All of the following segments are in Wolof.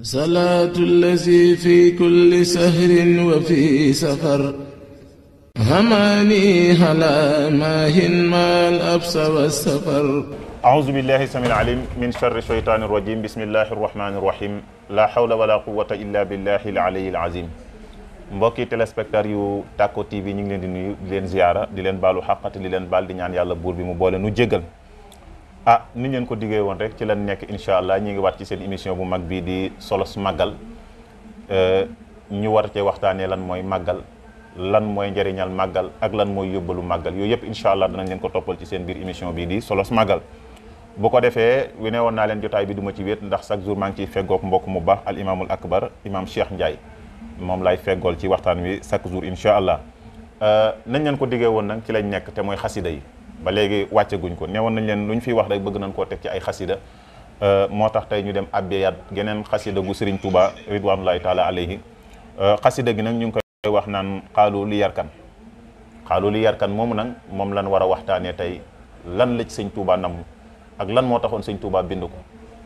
salaatu allazi fi kulli sahrin wa fi safar hamaani ala maahin maal absa wa safar. A'uuzu billahi samil alim min sharri shaytaani rajim bismillahi rahmaani rahim la hawla wala quwwata illa billahi al aliyyil azim. Mbokki téléspectateurs yu Tacko TV ñu ngi leen di nuyu di leen ziyaara di leen baalu xaqati di leen baal di ñaan yàlla buur bi mu boole nu jégal. Ni ngeen ko diggee woon rek ci lan nekk incha allah ñi ngi waat ci seen émission bu mag bii di solos màggal ñu war cee waxtaanee lan mooy màggal lan mooy njëriñal màggal ak lan mooy yóbbalu màggal yooyu yëpp incha allah danañ leen ko toppal ci seen biir émission bii di solos màggal. bu ko defee wi ne woon naa leen jotaay bi du ma ci wéet ndax chaque jour maa ngi ciy feggoog mbokk mu baax al imaamul akbar imam Cheikh Ndiaye moom lay feggool ci waxtaan wi chaque jour incha allah nañ leen ko diggee woon nag ci lañ nekk te mooy xasida yi ba léegi wàcceguñ ko newoon nañ leen lu ñu fiy wax rek bëgg nañ koo teg ci ay xasida moo tax tey ñu dem abbeyaat geneen xasida gu Serigne Touba ridwanullahi taala alayhi xasida gi nag ñu ngi koy wax naan xaalu li yarkan moomu nag moom lan war a waxtaanee tey lan la ci sëñ Touba namm ak lan moo taxoon sëñ Touba bind ko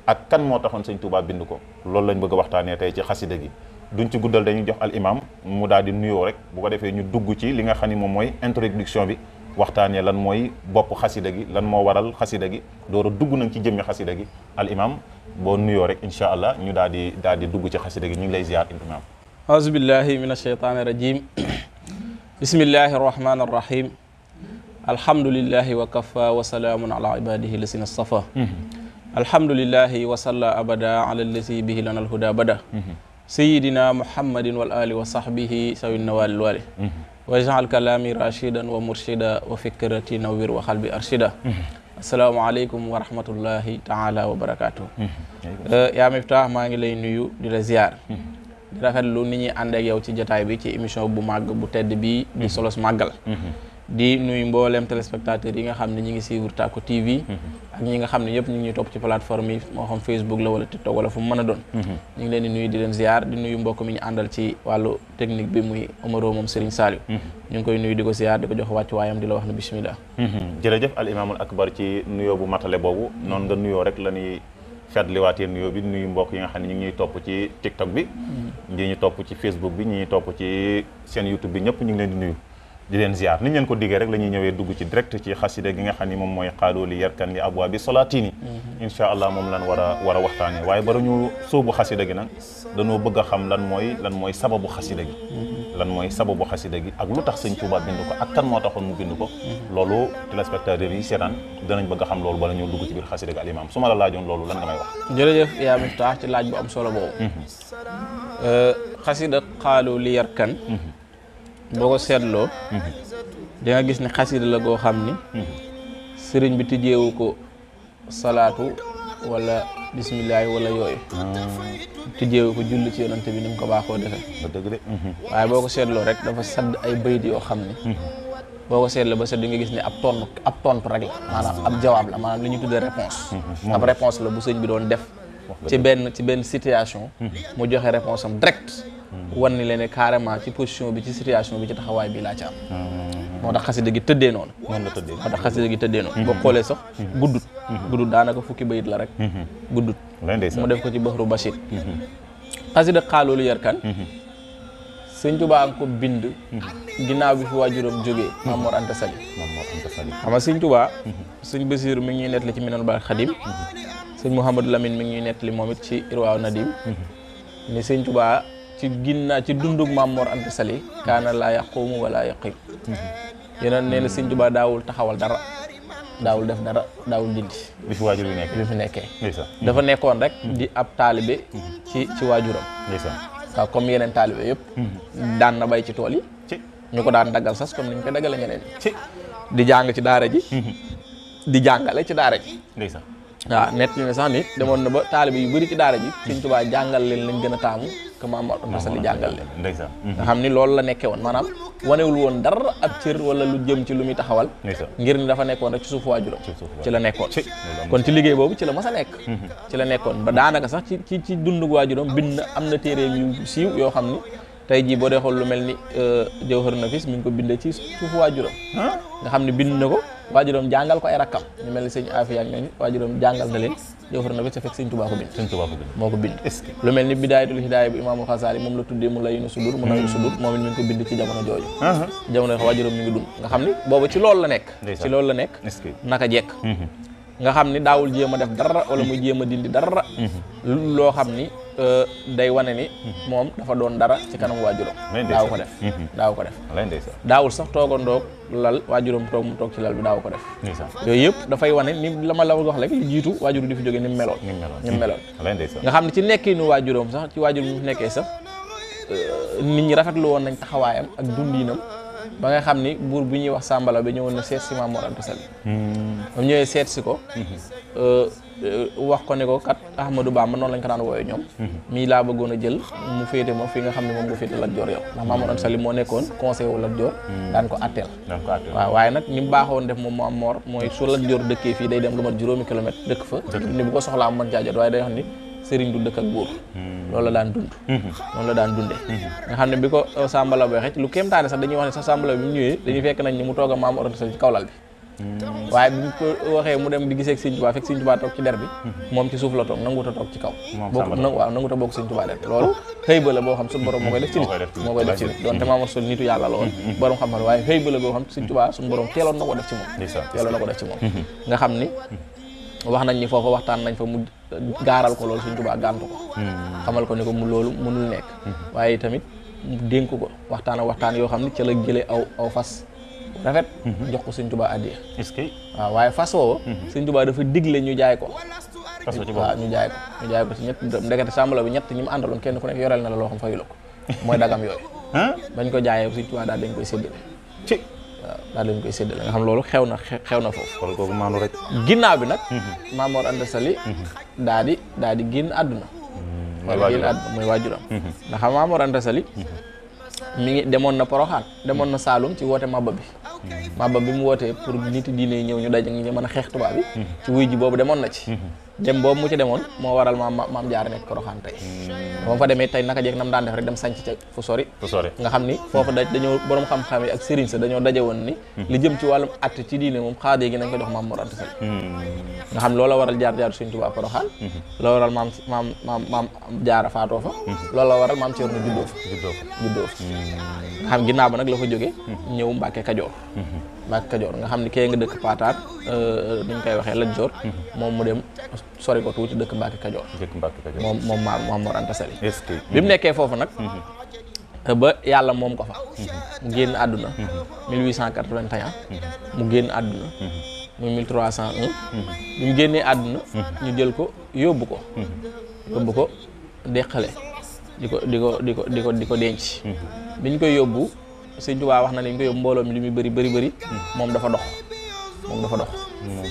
ak kan moo taxoon sëñ Touba bind ko loolu lañ bëgg a waxtaanee tey ci xasida gi duñ ci guddal dañuy jox al imam mu daal di nuyoo rek bu ko defee ñu dugg ci li nga xam ni moom mooy introduction bi waxtaanee lan mooy bopp xasida gi lan moo waral xasida gi door a dugg nañ ci jëmmi xasida gi al imam boo nuyoo rek incha allah ñu daal di dugg ci xasida gi ñu ngi lay ziar imam. auzu billahi min ashaytaani rajim bismillahi arrahmani arrahim alhamdulillahi wa kafa wa salaamun ala ibadihi lasina stafa alhamdulillahi wa salla abada ala allati bihi lana alhuda bada sayidina muhammadin wal ali wa sahbihi sawi nawalil wali waj'al kalaami rashidan wa murshida wa fikrati nawwir wa qalbi arshida asalaamaaleykum wa rahmatullahi taala wa barakatuh yaa Miftah maa ngi lay nuyu di la ziar di rafetlu ni ñuy ànd ak yow ci jotaay bi ci émission bu màgg bu tedd bi di solos màggal di nuyu mbooleem téléspectateurs yi nga xam ne ñi ngi suivre Tacko TV ak ñi nga xam ne ñëpp ñu ngi ñuy topp ci plateforme yi moo xam Facebook la wala TikTok wala fu mu mën a doon ñu ngi leen di nuyu di leen ziar di nuyu mbokk mi ñu àndal ci wàllu technique bi muy Omaro moom Serigne Saliou ñu ngi koy nuyu di ko ziar di ko jox wàccu waayam di la wax ne bismillah jërëjëf al imaamul akbar ci nuyoo bu matale boobu noonu nga nuyoo rek la ñuy fetliwaatee nuyoo bi nuyu mbokk yi nga xam ne ñu ngi ñuy topp ci TikTok bi ñi ñu topp ci Facebook bi ñi ñuy topp ci seen YouTube bi ñëpp ñu ngi leen di nuyu di leen ziar ni ñu leen ko diggee rek la ñuy ñëwee dugg ci direct ci xasida gi nga xam ni moom mooy xaalu li yarkan li abwaa bi solaatini incha allah moom lan war a waxtaanee waaye bara ñu sóobu xasida gi nag dañoo bëgg a xam lan mooy sababu xasida gi lan mooy sababu xasida gi ak lu tax sëñ Touba bind ko ak kan moo taxoon mu bind ko loolu téléspectateurs yi seetaan danañ bëgg a xam loolu bala ñu dugg ci biir xasida gi al imam su ma la laajoon loolu lan nga may wax. jërëjëf yaa Miftah ci laaj bu am solo boobu xasida xaalu li yarkan boo ko seetloo di nga gis ne xasida la goo xam ni sëriñ bi tijjeewu ko salaatu wala bismillahi wala yooyu tijjeewu ko julli ci yonante bi ni mu ko baaxoo defee dëgg de waaye boo ko seetloo rek dafa sadd ay bayit yoo xam ne boo ko seetloo ba sedd di nga gis ne ab tontu rek la maanaam ab jawaab la maanaam li ñu tuddee réponse ab réponse la bu sëñ bi doon def ci benn situation mu joxe réponse am direct wan ni leen ne carrément ci position bi ci situation bi ci taxawaay bi laa ci am moo tax xasida gi tëddee noonu boo xoolee sax guddut daanaka fukki bayit la rek guddut mu def ko ci Bahru Bachir xasida xaalu li yarkan sëñ Tuubaa nga ko bind ginnaaw bi fi waajuram jógee Maam Mor Anta Sali xam nga sëñ Tuubaa sëñ Basiiru mi ngi ñuy nettali ci Minanul Baaqil Xadiim sëñ Mouhamadou Lamine mi ngi ñuy nettali moom it ci Irwaaw Nadim ni sëñ Tuubaa ci dundug Maam Mor Anta Sali kaana laa yaquumu wala yaqim yeneen nee na sëñ Tuubaa daawul taxawal dara daawul def dara daawul dindi bi fi waajur bi fi nekkee dafa nekkoon rek di ab taalibe ci waajuram waaw comme yeneen taalibe yëpp daan na bay ci tool yi ñu ko daan daggal sas comme ni ñu koy daggale ñeneen di jàng ci daara ji di jàngale ci daara ji waaw nett li ne sax ni demoon na ba taalibe yu bëri ci daara ji sëñ Tuubaa jàngal leen lañ gën a taamu que Maam Mor Anta Sali jàngal leen nga xam ni loolu la nekkee woon maanaam wanewul woon dara ab cër wala lu jëm ci lu muy taxawal ngir ni dafa nekkoon rek ci suufu waajuram ci la nekkoon kon ci liggéey boobu ci la mas a nekk ci la nekkoon ba daanaka sax ci dundug waajuram bind am na téeréem yu siiw yoo xam ni tey jii boo dee xool lu mel ni Jawhar Nafis mi ngi ko bindee ci suufu waajuram nga xam ne bind na ko waajuram jàngal ko ay rakkam ñu mel ni sëñ Afiya ak ñooñu waajuram jàngal na leen Jawhar Nafis te fekk sëñ Tuubaa ko bind moo ko bind lu mel ni Bidaayatul Hidaaya bu Imaamul Xasaali moom la tuddee mu layinu sudur mu nawi sudur moom it mi ngi ko bind ci jamono jooju jamono yoo xam waajuram mi ngi dund nga xam ni boobu ci loolu la nekk naka jekk nga xam ni daawul jéem a def dara wala muy jéem a dindi dara loo xam ni day wane ni moom dafa doon dara ci kanam waajuram daaw ko def daawul sax toogandoog lal waajuram toog mu toog ci lal bi daaw ko def yooyu yëpp dafay wane ni la ma la wax rek lu jiitu waajur di fi jóge ni mu meloon nga xam ne ci nekkinu waajuram sax ci waajur mu nekkee sax nit ñi rafetlu woon nañ taxawaayam ak dundiinam ba nga xam ni buur bi ñuy wax Sambala ba ñëwoon na seet si Maam Mor Anta Sali ba ñëwee seet si ko wax ko ne ko kat Ahmadou Bamba noonu lañ ko daan wooyee ñoom mii laa bëggoon a jël mu féete ma fi nga xam ne moom nga féete Lat Joor yow ndax Maam Mor Anta Sali moo nekkoon conseil wu Lat Joor daan ko atteel waaw waaye nag ni mu baaxoon def moom Maam Mor mooy su Lat Joor dëkkee fii day dem lu mat 0 kilomètre dëkk fa ni bu ko soxlaa mën caa jot waaye day wax ni sëriñ du dëkk ak buur loolu la daan dund noonu la daan dundee nga xam ne bi ko Sambala ba waxee lu kéemtaane sax dañuy wax ne sax Sambala bi mu ñëwee dañuy fekk nañ ni mu toog a Maam Mor Anta Sali ci kaw lal bi waaye bi mu ko waxee mu dem di gisee ak Sëriñ Tuubaa fekk Sëriñ Tuubaa toog ci der bi moom ci suuf la toog nanguta toog ci kaw nanguta bokk Sëriñ Tuubaa der loolu xëy ba la boo xam suñu borom moo koy def ci nit donte Maam Mor Anta Sali nitu yàlla la woon borom xam-xam waaye xëy ba la boo xam Sëriñ Tuubaa suñu borom teeloon na ko def ci moom nga xam ni wax nañ ni foofa waxtaan nañ fa mu gaaral ko loolu Sëriñ Tuubaa gàntu ko xamal ko ni ko mu loolu mënul nekk waaye tamit dénk ko waxtaan yoo xam ni ca la jëlee aw fas rafet jox ko Sëriñ Tuubaa addiya waaw waaye fas woowu Sëriñ Tuubaa dafa digle ñu jaay ko waaw ñu jaay ko ci ñett ndekete Sambala bi ñett ñi mu àndaloon kenn ku nekk yoreel na la loo xam fayu la ko mooy dagam yooyu bañ ko jaayee Sëriñ Tuubaa daal dañ koy séddale waaw daal lañ koy séddale nga xam loolu xew na foofu xool kooku maanu rek ginnaaw bi nag Maam Mor Anta Sali daa di génn àdduna mooy waajuram ndax Maam Mor Anta Sali mi ngi demoon na Poroxaan demoon na Saalum ci woote Mabba bi mu wootee pour nit diine yi ñëw ñu daje ñu mën a xeex tubaab bi ci wuy ji boobu demoon na ci dem boobu mu ci demoon moo waral maam Jaara nekk Poroxaan tey moom fa demee tey naka jeeg nam daan def rek dem sanc ca fu sori nga xam ni foofu dañoo borom xam-xam yi ak sëriñ sa dañoo daje woon ni li jëm ci wàllum att ci diine moom xaadee gi nañ ko jox Maam Mor Anta Sali nga xam loola waral jaar Sëriñ Tuubaa Poroxaan loola waral maam Jaara faatoo fa loola waral maam Cerno juddoo fa nga xam ginnaaw ba nag la fa jógee ñëw Mbàkke Kajoor nga xam ni kee nga dëkk Pataar duñ koy waxee Lat Joor moom mu dem sori ko tuuti dëkk Mbàkke Kajoor moom Maam Mor Anta Sali bi mu nekkee foofu nag ba yàlla moom ko fa mu génn àdduna 1881 mu génn àdduna muy 1301 bi mu génnee àdduna ñu jël ko yóbbu ko deqale di ko denc bi ñu koy yóbbu Sëriñ Tuubaa wax na ne ñu koy yóbbu mbooloo mi li muy bëri moom dafa dox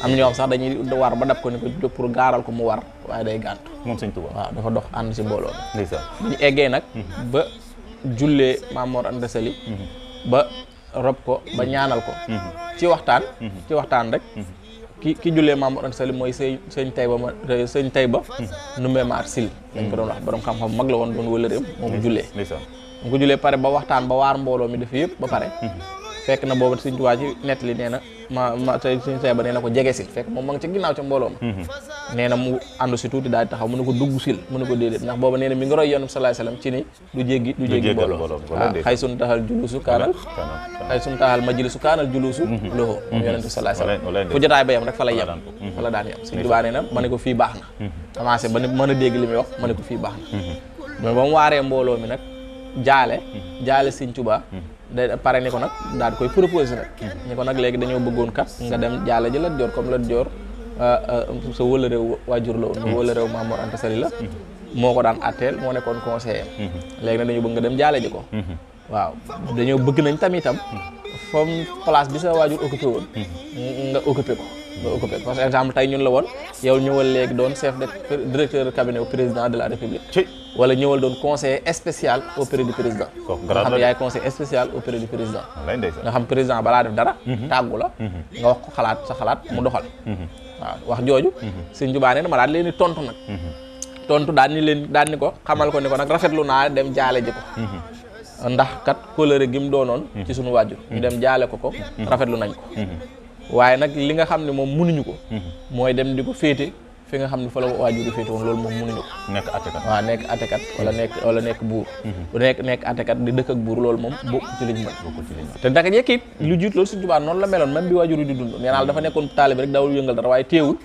am ñoo xam sax dañuy war ba dab ko ni ko jóg pour gaaral ko mu war waaye day gàntu moom Sëriñ Tuubaa waaw dafa dox ànd si mbooloo mi bi ñu eggee nag ba jullee Maam Mor Anta Sali ba rob ko ba ñaanal ko ci waxtaan rek ki jullee Maam Mor Anta Sali mooy sëñ Tayba Numbe Maar Sil lañ ko doon wax borom xam-xam mag la woon doon wëlëreem moo ko jullee mu ko jullee pare ba waxtaan ba waar mbooloo mi dafa yëpp ba pare fekk na boobu Sëriñ Tuubaa ci nettali nee na ma tey Sëriñ Tayba nee na ko jege sil fekk moom ma ngi ca ginnaaw ca mbooloo ma nee na mu àndu si tuuti daal di taxaw mu ne ko dugg sil mu ne ko déedéet ndax booba nee na mi ngi roy Yonent bi sallallahu alayhi wasallam ci ni du jéggi mbooloo waaw xay sun taxal julusu kaanal majlisu kaanal julusu loxo moom Yonent bi sallallahu alayhi wasallam fu jotaay ba yem rek fa la daan yem Sëriñ Tuubaa nee na ma ne ko fii baax na avancé ba mën a dégg li muy wax ma ne ko fii baax na ba mu waaree mbooloo mi nag jaale Sëriñ Tuubaa da pare ni ko nag daal di koy proposé nag ni ko nag léegi dañoo bëggoon kat nga dem jaale ji Lat Joor comme Lat Joor sa wëla réew waajur la woon ma wëla réew Maam Mor Anta Sali la moo ko daan atteel moo nekkoon conseiller léegi nag dañoo bëgg nga dem jaale ji ko waaw dañoo bëgg nañ tamitam comme place bi sa waajur occupé woon nga occupé ko parce que exemple tey ñun la woon yow ñëwal léegi doon chef de directeur de cabinet au président de la république wala ñëwal doon conseiller spécial auprès du président nga xam yaay conseiller spécial auprès du président nga xam président balaa def dara tàggu la nga wax ko sa xalaat mu doxal waaw wax jooju Sëriñ Tuubaa nee na ma daal leen di tontu nag tontu daal ni ko xamal ko ni ko nag rafetlu naa dem jaale ji ko ndax kat kóllëre gi mu doonoon ci suñu waajur ñu dem jaale ko rafetlu nañ ko waaye nag li nga xam ne moom mënuñu ko mooy dem di ko féete fi nga xam ne fa la waajur yi féete woon loolu moom mënuñu ko nekk attekat waaw nekk attekat wala nekk buur bu nekk attekat di dëkk ak buur loolu moom bokk ci liñ mën te ndaka jekk it lu jiit loolu Sëñ Tuubaa noonu la meloon même bi waajur yi di dund nee naa dafa nekkoon taalibe rek daawul yëngal dara waaye teewul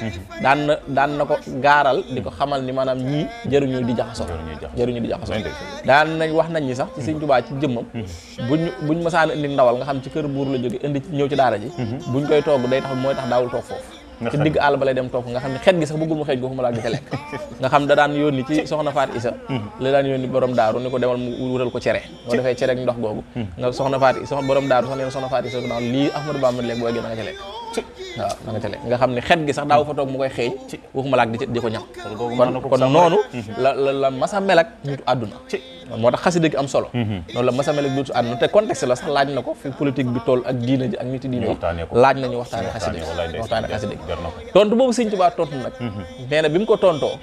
daan na ko gaaral di ko xamal ni maanaam ñii jëruñu di jaxasoo daan nañ wax nañ ñi sax ci Sëñ Tuubaa ci jëmmam buñ mësaan indi ndawal nga xam ci kër buur la jóge indi ñëw ci daara ji buñ koy togg day tax mooy tax daawul toog foofu ci digg àll ba lay dem toog nga xam ne xet gi sax bëggul mu xeej ko fu mu laal di ca lekk nga xam da daan yónni ci soxna Faat Isa la daan yónni borom daaru ni ko demal mu wutal ko cere moo defee cere ak ndox googu nga soxna borom daaru sax neen soxna Faat Isa naan lii Ahmadou Bamba lekk boo gën na nga ca lekk waaw na nga ca lekk nga xam ne xet gi sax daaw fa toog mu koy xeeñ waxuma laak di ko ñam kon noonu la masa mel ak nitu àdduna moo tax xasida gi am solo noonu la masa mel ak nitu àdduna te contexte la sax laaj na ko fi politique bi toll ak diina ji ak niti diina yi laaj nañu waxtaane xasida gi tontu boobu Sëñ Tuubaa tontu nag nee na bi mu ko tontoo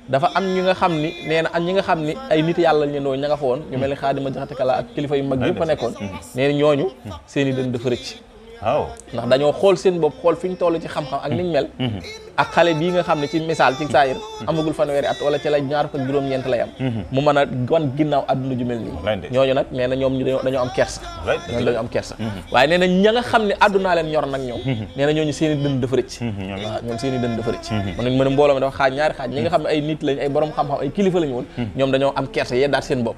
dafa am ñi nga xam ni nee na am ñi nga xam ni ay nit yàlla ñu ña nga fa woon ñu mel ni Xaadima Jaxate Kala ak kilifa yu mag yëpp a nekkoon nee na ñooñu seen i dën dafa rëcc waaw ndax dañoo xool seen bopp xool fi ñu toll ci xam-xam ak niñ mel ak xale bii nga xam ne ci misaal ci saayir amagul fanweeri at wala ci la ñaar fukk ak juróom-ñeent lay am mu mën a wan ginnaaw àdduna ju mel nii ñooñu nag nee na ñoom dañoo am kersa waaye nee na ña nga xam ne àddunaa leen ñor nag ñoom nee na ñooñu seen i dënd dafa rëcc waaw ñoom seen i dënd dafa rëcc mën nañ mën a mbooloo mi dafa xaaj ñaari xaaj ñi nga xam ne ay nit lañ ay borom xam-xam ay kilifa lañu woon ñoom dañoo am kersa yee daat seen bopp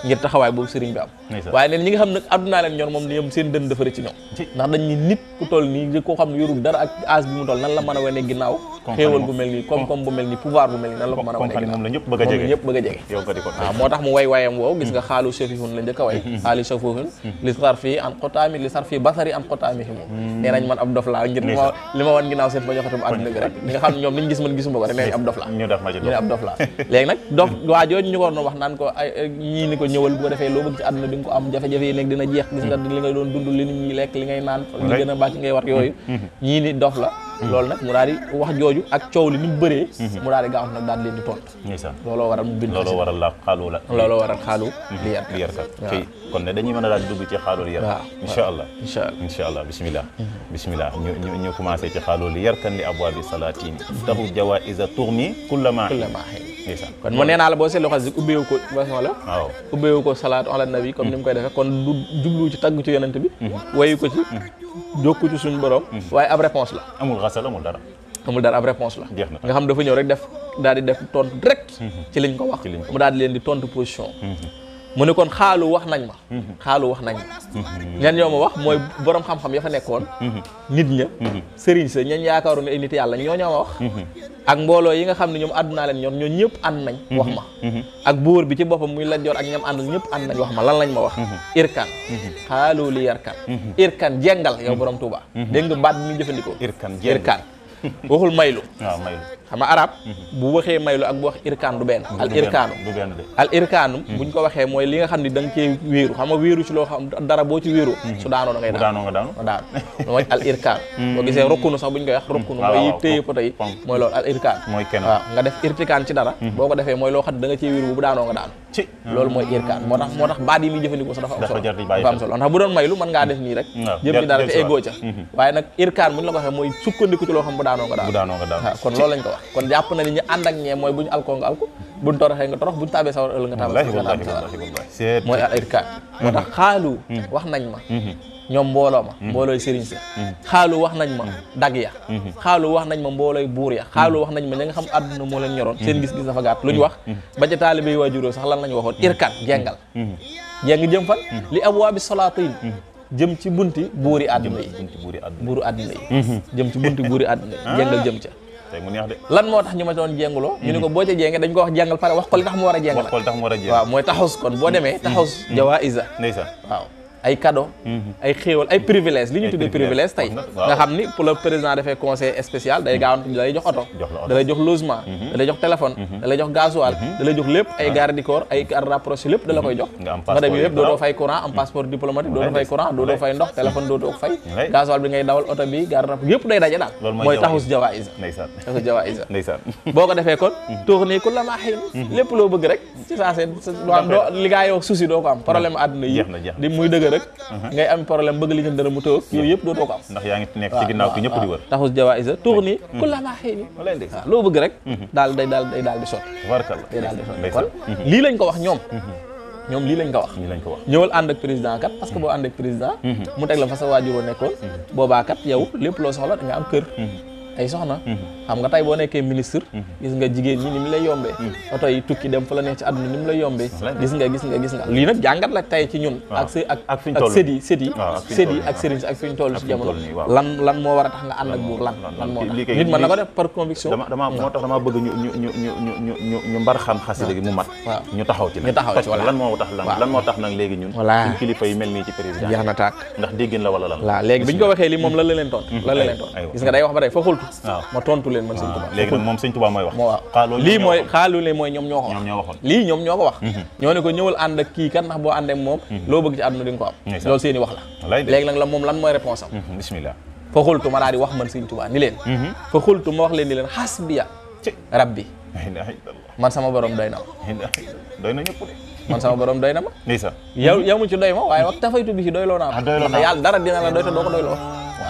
ngir taxawaay boobu sëriñ bi am waaye nee na ñi nga xam ne àddunaa leen ñor moom ñoom seen dënd dafa rëcc ñoom ndax dañ ni nit ku toll nii koo xam ne yorul dara ak âge bi mu toll nan la mën a wane ginnaaw xéewal bu mel nii comme bu mel nii pouvoir bu mel nii nan la ko mën a wane ginnaaw moom ñëpp bëgg a jege waaw moo tax mu way wayam woow gis nga xaalu chafihun la njëkk a way xaali chafihun li sarfi an xotaami li sarfi basari an xotaami hi moom nee nañ man ab dof laa ngir li ma wan ginnaaw seen ba joxatum àdduna bi rek ñi nga xam ne ñoom liñ gis man gisuma ko rek nee ab dof laa ñu ne ab dof laa léegi nag dof waa jooju ñu ko doon wax naan ko ay ñii ni ko ñëwal bu ko defee loo bëgg ci àdduna di nga ko am jafe-jafe yi léegi dina jeex gis nga li ngay doon dund li nit ñi lekk li ngay naan li gën a baax ngay war yooyu ñii ni dof la loolu nag mu daal di wax jooju ak coow li ni mu bëree mu daal di gaaw nag daal di leen di tontu looloo waral mu bind looloo waral xaalu li yarkat kon ne dañuy mën a daal di dugg ci xaalu li yarkat incha allah bismillah ñu commencé ci xaalu li yarkan li abwaabi salatin taxu jawaïsa tourni kullama kon mu nee naa la boo seetloo xas ubbeewu ko la waaw ubbeewu ko salaatu ala nabi comme ni mu koy defee kon du jublu ci tagg ci yonent bi wayu ko ci jokku ci suñu borom waaye ab réponse la amul dara ab réponse la nga xam dafa ñëw rek daal di def tontu direct ci liñ ko wax mu daal di leen di tontu position mu ne kon xaalu wax nañ ma ñan ñoo ma wax mooy borom xam-xam ya fa nekkoon nit ña sëriñ sa ñañ yaakaaroon ne ay nit yàlla ñoo ma wax ak mbooloo yi nga xam ne ñoom àddunaa leen ñoo ñëpp ànd nañ wax ma ak buur bi ci boppam muy Lat Joor ak ñam àndal ñëpp ànd nañ wax ma lan lañ ma wax irkan xaalu li yarkan irkan jengal yow borom Tuuba dégg nga baat bi muy jëfandikoo irkan waxul maylu waaw maylu xam nga arab bu waxee maylu ak bu wax irkaan du benn al irkaanu buñ ko waxee mooy li nga xam ne da nga cee wéeru xam nga wéeru ci loo xam dara boo ci wéeru su daanoo da ngay daanu mooy al irkaan boo gisee rokkunu sax buñ koy wax rokkunu mooy téye poto yi mooy loolu al irkaan waaw nga def irtikaan ci dara boo ko defee mooy loo xam ne da nga cee wéeru bu daanoo nga daanu loolu mooy irkaan moo tax baat yi muy jëfandikoo sax dafa am solo ndax bu doon maylu mën ngaa def nii rek jëm ci dara te eggoo ca waaye nag irkaan buñ la ko waxee mooy sukkandiku ci loo xam bu daanoo nga daanu kon loolu lañ ko wax kon jàpp na ni ñu ànd ak ñee mooy buñu alkoo nga alko buñ toroxee nga torox buñu taabee sawar ëllëg nga taabee sawar mooy al irkaan moo tax xaalu wax nañ ma ñoom mbooloo ma mboolooy sëriñ sa xaalu wax nañ ma dag ya xaalu wax nañ ma mboolooy buur ya xaalu wax nañ ma ña nga xam àdduna moo leen ñoroon seen gis-gis dafa gàtt lu ñu wax ba ca taalibe yi waajuróo sax lan lañu waxoon irkaan jengal jeng jëm fan li abwaabi salaatin jëm ci bunti buuri àdduna yi buuru àdduna yi jëm ci bunti buuri àdduna yi jengal jëm ca lan moo tax ñu ma doon jenguloo ñu ne ko boo ca jenge dañ ko wax jengal pare wax ko li tax mu war a jengal waaw mooy taxaws kon boo demee taxaws jawaïsa waaw ay cadeau ay xéewal ay privilège li ñu tuddee privilège tey nga xam ni pour le président defee conseil spécial day gaawantu da lay jox oto da lay jox logement da lay jox téléphone da lay jox gasoil da lay jox lépp ay garde du corps ay garde rapproché lépp da la koy jox nga dem yëpp dootoo fay courant am passeport diplomatique dootoo fay courant dootoo fay ndox téléphone dootoo ko fay gasoil bi ngay dawal oto bi garde rapproché yëpp day daje daal mooy taxus jawaïsa taxus jawaïsa boo ko defee kon tourni ku la maa xëy lépp loo bëgg rek ci saa seen doo li gaa yow souci doo ko am problème àdduna yi di muy dëgg rek ngay am problème bëgg li ngeen dara mu tëw yooyu yëpp dootoo ko am ndax yaa ngi nekk ci ginnaaw ki ñëpp di wër taxus jawaïsa tourni ku la maa xëy waaw loo bëgg rek daal day daal di sotti day daal di sotti kon lii lañ ko wax ñoom lii lañ ko wax ñëwal ànd ak président kat parce que boo ànd ak président mu teg la fa sa waajuroo nekkoon boobaa kat yow lépp loo soxla da nga am kër ay soxna xam nga tey boo nekkee ministre gis nga jigéen ñi ni mu lay yombee oto yi tukki dem fa la nekk ci àdduna ni mu lay yombee gis nga lii nag jàngat la tey ci ñun ak sët yi ak sëriñ si ak fi ñu toll ci jamono lan moo war a tax nga ànd ak buur lan moo tax nit mën na ko def par conviction moo tax dama bëgg ñu mbar xam xasida gi mu mat ñu taxaw ci lan moo tax nag léegi ñun suñ kilifa yi mel nii ci président jeex na tàkk ndax déggin la wala lan waaw léegi bi ñu ko waxee lii moom lan la leen tontu gis nga day wax ba tey fa xultu ma tontu leen man sëñ Tuubaa léegi nag moom sëñ Tuubaa mooy wax moo wax lii mooy xaalu le mooy ñoom ñoo ko wax lii ñoom ñoo ko wax ñoo ne ko ñëwal ànd ak kii kat ndax boo ànd ak moom loo bëgg ci àdduna di nga ko am loolu seeni wax la léegi nag la moom lan mooy réponse am bismillah fa xultu ma daal di wax man sëñ Tuubaa ni leen fa xultu ma wax leen ni leen hasbiya rabbi man sama borom doy na ma doy na ñëpp de man sama borom doy na ma ndeysaan yow mu ci doy ma waaye wax tafaytu bi ci doyloo naa ndax yàlla dara dina la doy te doo ko doyloo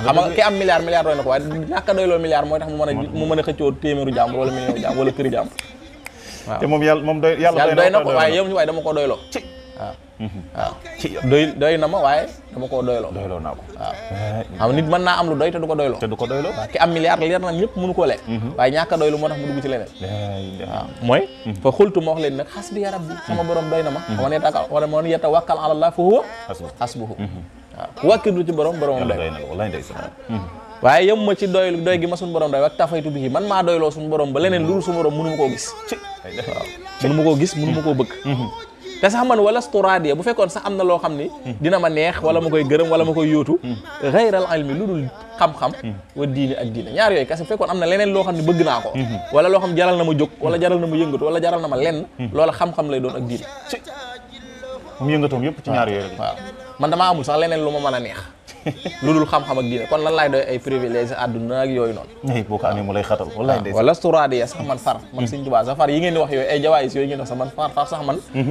xam nga ki am milliard doy na ko waaye ñàkk a doyloo milliard mooy tax mu mën a xëccoo téeméeru jàmbur wala million jàmbur wala këri jàmbur waaw te moom yàlla doy na ko waaye yow waaye dama ko doyloo waaw doy na ma waaye dama koo doyloo naa ko waaw xam nit mën naa am lu doy te du ko doyloo waaw ki am milliard leer na ñëpp mënu koo lekk waaye ñàkk a doylu moo tax mu dugg ci leneen waaw mooy fa xultu ma wax leen nag xasbi ya rabbi sama borom doy na ma man yatawakkal ala Allah fa huwa hasbuhu waaw ku wàkkilu ci borom doy waaye yem ma ci doy gi ma suñu borom doy wak tafaytu bi man maa doyloo suñu borom ba leneen lu suñu borom mënu ma koo gis waaw mënu ma koo gis mënu ma koo bëgg te sax man wala storadia bu fekkoon sax am na loo xam ni dina ma neex wala ma koy gërëm wala ma koy yóotu xayral ilmi lu dul xam-xam wa diine ak diine ñaar yooyu kese bu fekkoon am na leneen loo xam ne bëgg naa ko wala loo xam jaral na ma jóg wala jaral na ma yëngatu wala jaral na ma lenn loola xam-xam lay doon ak diine mu yëngatoom yëpp ci ñaar yooyu waaw man damaa amul sax leneen lu ma mën a neex lu dul xam-xam ak diine kon lan laay doy ay privilège àdduna ak yooyu noonu boo ko amee mu lay xatal wala storadia sax man far man Sëñ Tuubaa sax far yi ngeen di wax yooyu ay jawaayis yooyu ngeen di wax sax man far sax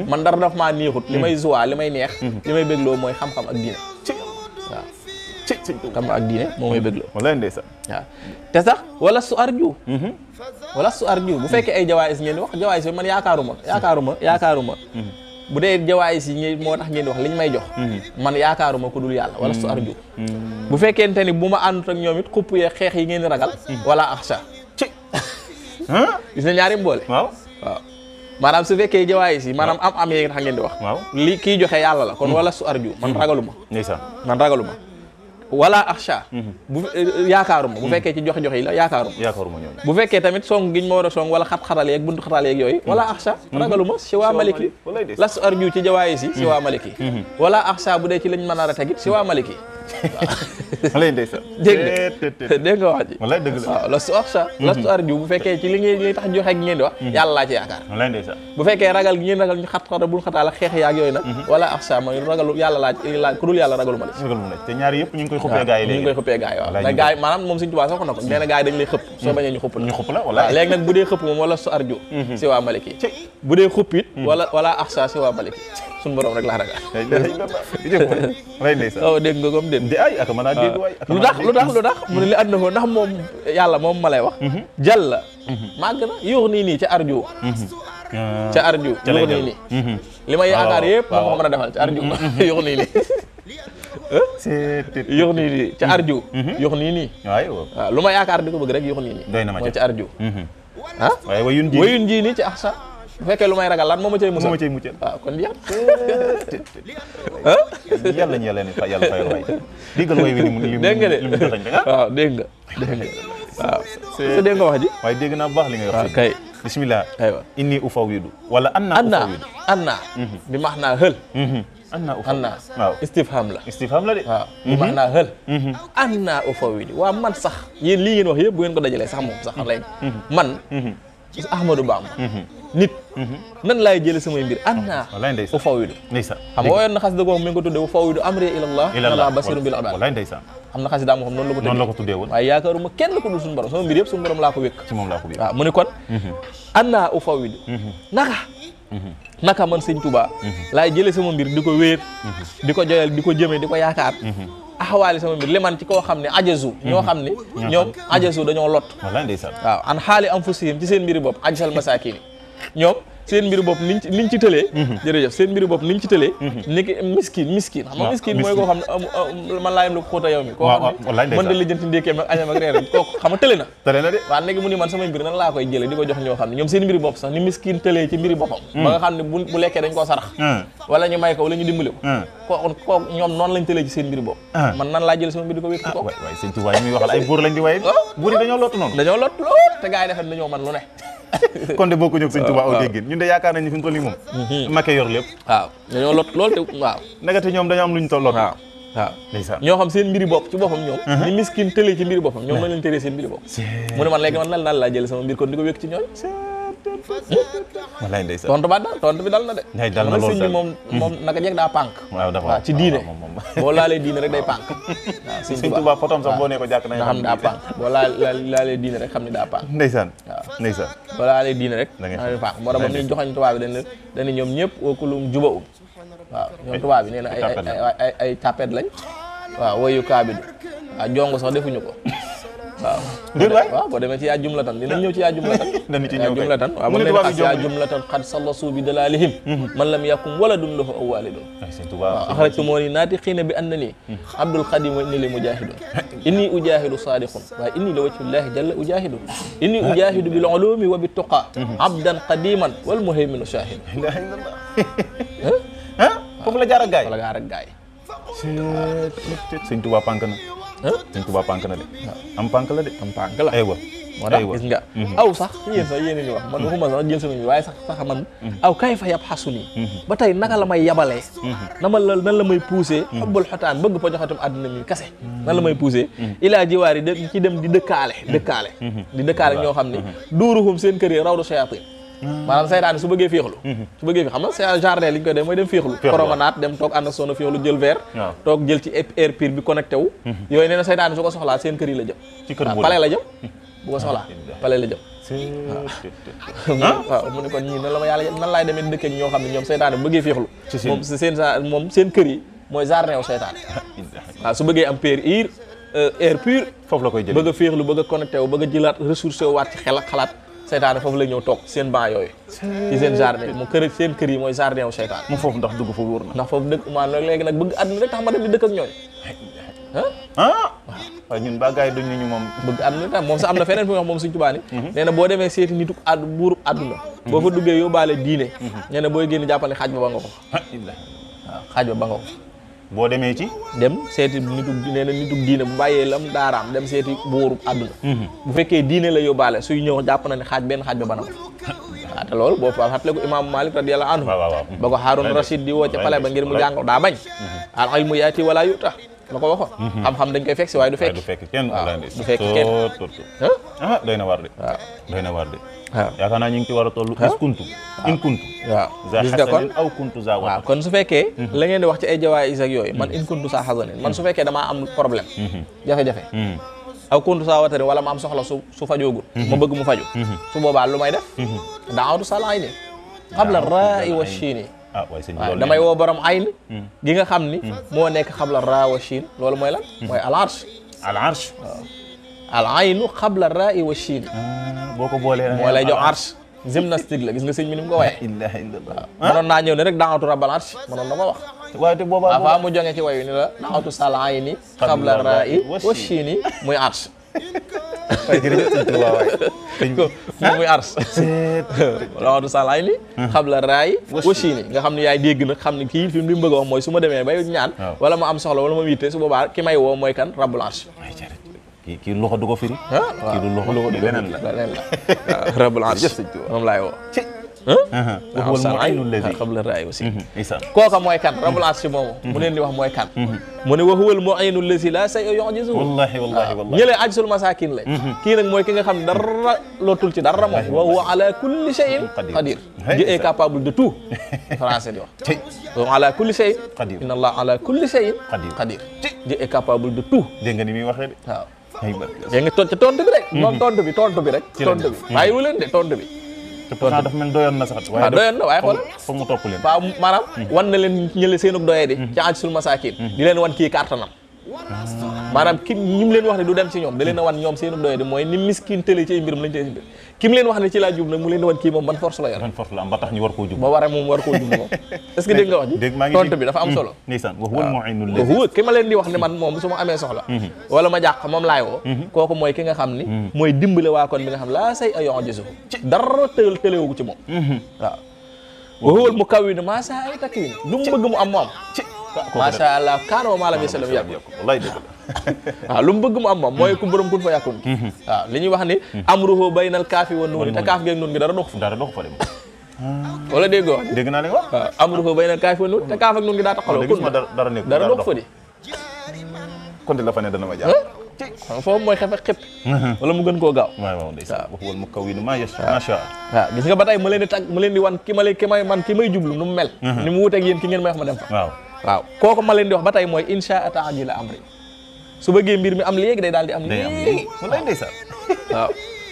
man dara daf maa neexut li may joie li may neex li may bégloo mooy xam-xam ak diine waaw xam ak diine moo may bégloo wallaay ndeysaan waaw te sax wala su arju bu fekkee ay jawaayis ngeen di wax jawaayis yooyu man yaakaaruma bu dee jawaayis yi moo tax ngeen di wax liñ may jox man yaakaaruma ku dul yàlla wala su arju bu fekkente ni bu ma àndut ak ñoom it xupp yee xeex yi ngeen di ragal wala axsa gis na ñaari mboole waaw maanaam su fekkee jawaayis yi maanaam am yi nga tax ngeen di wax li kii joxe yàlla la kon wala su arju man ragaluma wala axsha bu yaakaaruma bu fekkee ci joxe yi la yaakaaruma ñooñu bu fekkee tamit song giñ ma war a song wala xat-xatal yeeg buntu xatal yeeg yooyu wala axsha ragaluma si waa maliki las arju ci jawaayis yi si waa maliki wala axsha bu dee ci lañ mën a tegit si waa maliki lay ndeysaan dégg nga wax ji wallaay dëgg la waaw lastu axsha lastu arju bu fekkee ci li tax joxe gi ngeen di wax yàlla laa ci yaakaar wallaay ndeysaan bu fekkee ragal gi ngeen ragal ñu xat-xatal buñ xataal ak xeex yaag yooyu nag wala axsha mooy ragalu yàlla laa ku dul yàlla ragaluma la te ñaari yëpp ñu ngi koy xuppee gaa yi léegi ñu ngi koy xuppee gaa yi waaw nag gaa yi maanaam moom Sëñ Tuubaa sax ko na ko nee na gaa yi dañ lay xëpp soo bañee ñu xupp la wallaay léegi nag bu dee xëpp moom wala su arju si waa maliki bu dee xupp it wala axsha si waa maliki suñu borom rek laa ragal waaw dégg nga comme dégg ay ak mën a dégg waay lu tax mu ne li ànd na ko ndax moom yàlla moom ma lay wax jàll màgg na yuux nii ca arju ca arju yuux nii li may yaakaar yëpp moo ko mën a defal ca arju yuux nii yuux nii ca arju yuux nii waaw lu ma yaakaar di ko bëgg rek yuux nii mooy ca arju waaye wayun ji nii ci axsa bu fekkee lu may ragal lan moo ma cay musal waaw kon jeex yàlla ñu yàlla fayal waay déggal way wi li dégg nga de waaw dégg nga waaw sa dégg nga wax ji waaye dégg naa bu baax li ngay wax kay bismillah aywa inni ufawidu wala anna bi max naa xël anna waaw istifham la istifham la de waaw bu maanaa hël anna ufawwidu waa man sax yéen lii ngeen wax yëpp bu ngeen ko dajalee sax moom sax léegi man Ahmadou Bamba nit nan laay jële samay mbir anna ufawwidu ndeysaan xam nga woyoon na xas dëgg mi ngi ko tuddee ufawwidu amri ilallah ala basirun bil ibad wallaay ndeysaan am na xasida moo xam noonu la ko tuddee woon waaye yaakaaruma kenn ko dul suñu borom sama mbir yëpp suñu borom laa ko wékk ci moom laa ko wékk waaw mu ne kon anna ufawwidu naka man sëñ Touba laay jëlee sama mbir di ko wéer di ko joyal di ko jëmee di ko yaakaar axawaali sama mbir li man ci koo xam ne ajazu ñoo xam ne ñoom ajazu dañoo lot wallaay ndeysaan waaw an xaali anfusihim ci seen mbiri bopp ajsal masaakin ñoom seen mbiri bopp niñ ci tëlee jërëjëf seen mbiri bopp niñ ci tëlee niki miskin xam nga miskin mooy koo xam ne man laa yem la ko xóota yow mi koo xam ne mën da lijjanti ndékkeem ak añam ak reeram kooku xam nga tële na de waaw léegi mu ni man samay mbir nan laa koy jëlee di ko jox ñoo xam ne ñoom seen mbiri bopp sax ni miskin tëlee ci mbiri boppam ba nga xam ne bu lekkee dañ koo sarax wala ñu may ko wala ñu dimbali ko kooku ñoom noonu lañ tëlee ci seen mbiri bopp man nan laa jëlee sama mbir di ko wékk ko waay sëñ Tuubaa muy waxal ay buur lañ di waye buur yi dañoo lottu noonu dañoo lott lool te gars yi defe dañoo man lu ne kon de bokku ñëw sëñ Tuubaa aw déggin ñun de yaakaar nañ ni fi mu toll nii moom Macky yor lépp waaw dañoo lot lool te waaw nagate ñoom dañoo am lu ñu toll lot waaw ndeysaan ñoo xam seen mbiri bopp ci boppam ñoom ni miskin tëlee ci mbiri boppam ñoom nañ leen tëree seen mbiri bopp mu ne man léegi man nan laa jëlee sama mbir kon di ko wékk ci ñooñ wallaay ndeysaan tontu bi dal na de dal na lool sëñ bi moom naka jeeg daa pànk waaw ci diine boo laalee diine rek day pànk waaw sëñ Tuubaa fotom sax boo nee ko jàkk na nga xam daa pànk boo laalee diine rek xam ne daa pànk ndeysaan waaw ndeysaan boo laalee diine rek xam ne pànk moo tax ba ñu joxañ tubaab bi dañ ñoom ñëpp wakulum juba waaw ñoom tubaab bi nee na ay tapet lañ waaw wayu kaabidu waaw jongo sax defuñu ko waaw boo demee ci yaa jumlatan dinañ ñëw ci yaa jumlatan dañu ci ñëw jumlatan waaw ba leen xas yaa jumlatan xad sallasu bi dalalihim man lam yakum waladun lahu aw walidun waaw axrajtumuni naatiqiina bi annani abdul xadim wa inni li mujahidun inni ujahidu sadiqun waaye inni la wajhullahi jalla ujahidu inni ujahidu bil ulumi wa bit tuqa abdan qadiman wal muhayminu shahid ilaha illallah foofu la jaar ak gaay sëñ Tuubaa pànk na sëñ Tuubaa pànk na de am pànk la de am pànk la aywa moo tax gis nga aw sax yéen ni wax man waxuma sax jël sama mi waaye sax man aw kay fa yab xasu nii ba tey naka la may yabalee nan la may poussé xobbal xotaan bëgg po joxatam àdduna mi kase nan la may poussé ilaa jiwaar yi ci dem di dëkkaale ñoo xam ne duuruhum seen kër yi rawdu shayatin maanaam saytaane su bëggee féexlu xam nga c'est jardin li ñu koy def mooy dem féexlu promenade dem toog ànd ak sono féexlu jël verre toog jël ci air pur bi connecté wu yooyu nee na saytaane su ko soxlaa seen kër yi la jëm waaw pale la jëm bu ko soxlaa pale la jëm waaw mu ne kon ñii nan laay demee dëkk ak ñoo xam ne ñoom saytaane bu bëggee féexlu moom seen kër yi mooy jardin wu saytaane waaw su bëggee am air pur foofu la koy jël bëgg a féexlu bëgg a connecté wu bëgg a jëlaat ressource waat ci xel ak xalaat seytaane foofu la ñëw toog seen banc yooyu ci seen jardin mu seen kër yi mooy jardin wu seytaane mu foofu ndax dugg foofu wóor na ndax foofu dëkk maa léegi nag bëgg àdduna rek tax ma dem di dëkk ak ñooñu waaw ñun ba gars yi duñ ñu moom bëgg àdduna tax moom sax am na feneen fi wax moom Sëñ Tuubaa ni nee na boo demee seeti nitu buurub àdduna boo fa duggee yóbbaale diine nee na booy génn jàppal ne xaaj ba nga ko waaw xaaj ba nga ko boo demee ci dem seeti nitu diine bu bàyyee lam daaraam dem seeti buurub àdduna bu fekkee diine la yóbbaale suy ñëw jàpp na ne benn xaaj ba banam waaw te loolu boo fàttale ko imaamu Malik radiyallahu anhu ba ko Haarun Rashid di woo ca pale ba ngir mu jàng daa bañ al ilmu yaati wala yuta la ko waxoon xam-xam dañ koy fekk si waaye du fekk kenn du fekk kenn doy na war de waaw doy na war de waaw yaakaar naa ñu ngi ci war a toll in kuntu waaw gis nga kon aw kuntu za waaw kon su fekkee la ngeen di wax ci ay jawaayis ak yooyu man in kuntu saa xasanin man su fekkee damaa am problème jafe-jafe aw kuntu saa watari wala ma am soxla su fajoogul ma bëgg mu faju su boobaa lu may def daawatu sal ayni qabla raa wa shiini waaw damay woo borom ayn gi nga xam ni moo nekk qabla raa wa shiin loolu mooy lan mooy al arsh waaw al aynu qabla raa wa shiini boo ko boolee moo lay jox arsh gymnastique la gis nga sëñ bi ni mu ko waxee ilaha illallah mënoon naa ñëw ne rek daawatu rabbal arsh mënoon na ko wax waaye te boobaa avant mu jonge ci wayu ni la daawatu sal ayni qabla raa wa shiini muy arsh jërëjëf sëñ Tuubaa waay moom muy ars daawatu sal ayni qabla raa wa shiini nga xam ne yaay dégg nag xam ne kii fi mu li mu bëgg a wax mooy su ma demee bay ñaan wala ma am soxla wala ma witte su boobaa ki may woo mooy kan rabbul arsh kii loxo du ko firi kii du loxo leneen la rabbul arsh moom laay woo waxul mu aynul lazi qabla raay aussi ndeysaan kooka mooy kan remplace ci moomu mu leen di wax mooy kan mu ne wa huwal mu'inul lazi la shay'a yu'jizuhu wallahi ñëlee ajsul masakin la kii nag mooy ki nga xam ne dara lootul ci dara moom wa huwa ala kulli shay'in qadir Dieu est capable de tout français di wax wa ala kulli shay'in qadir inna Allah ala kulli shay'in qadir Dieu est capable de tout dégg nga ni muy waxee de waaw yaa ngi tontu bi rek moom tontu bi bàyyi wu leen de tontu bi te pourtant dafa mel doyoon na sax waaw doyoon na waaye xool foog mu topp leen waaw maanaam wan na leen ñële seenug doyee di ci ajsul masakin di leen wan kii kartanam maanaam ki ñi mu leen wax ne du dem ci ñoom da leen a wan ñoom seenug doyee di mooy ni miskin tële ci ay mbirum lañ tële ci mbir ki mu leen wax ne ci laa jub nag mu leen di wan kii moom ban force la yor ban force la am ba tax ñu war koo jub ba waree moom war koo jub moom est-ce que dégg nga wax ji tontu bi dafa am solo ndeysaan wa huwal mu'inul lazi huwa ki ma leen di wax ne man moom su ma amee soxla wala ma jàq moom laay woo kooku mooy ki nga xam ni mooy dimbale waa kon bi nga xam laa say a yu'jizuhu dara tëlewu ci moom waaw wa huwal mukawwinu maa saa ay takwin lu mu bëgg mu am moom macha allah kaana wa maa lam yasallam yàqu wallaay dëgg la waaw lu mu bëgg mu am moom mooy ku borom kun fa yàkkun waaw li ñuy wax ni amruhu baynal kaafi wa nuuni te kaaf geeg nuun gi dara dox fa dem wala déggoo dégg naa li nga wax waaw amruhu baynal kaafi wa nuuni te kaaf ak nuun gi daa taxaloo kun dara dox fa di kon de la fa ne dana ma jàpp foofu mooy xefe xëpp wala mu gën koo gaaw waaw ndeysaan wa huwal mukawwinu maa yashaa macha waaw gis nga ba tey ma leen di tag ma leen di wan ki may jublu nu mu mel ni mu wuteeg yéen ki ngeen may wax ma dem fa waaw kooku ma leen di wax ba tey mooy insha ta'jila amri su bëggee mbir mi am léegi day daal di am léegi wallaay ndeysaan waaw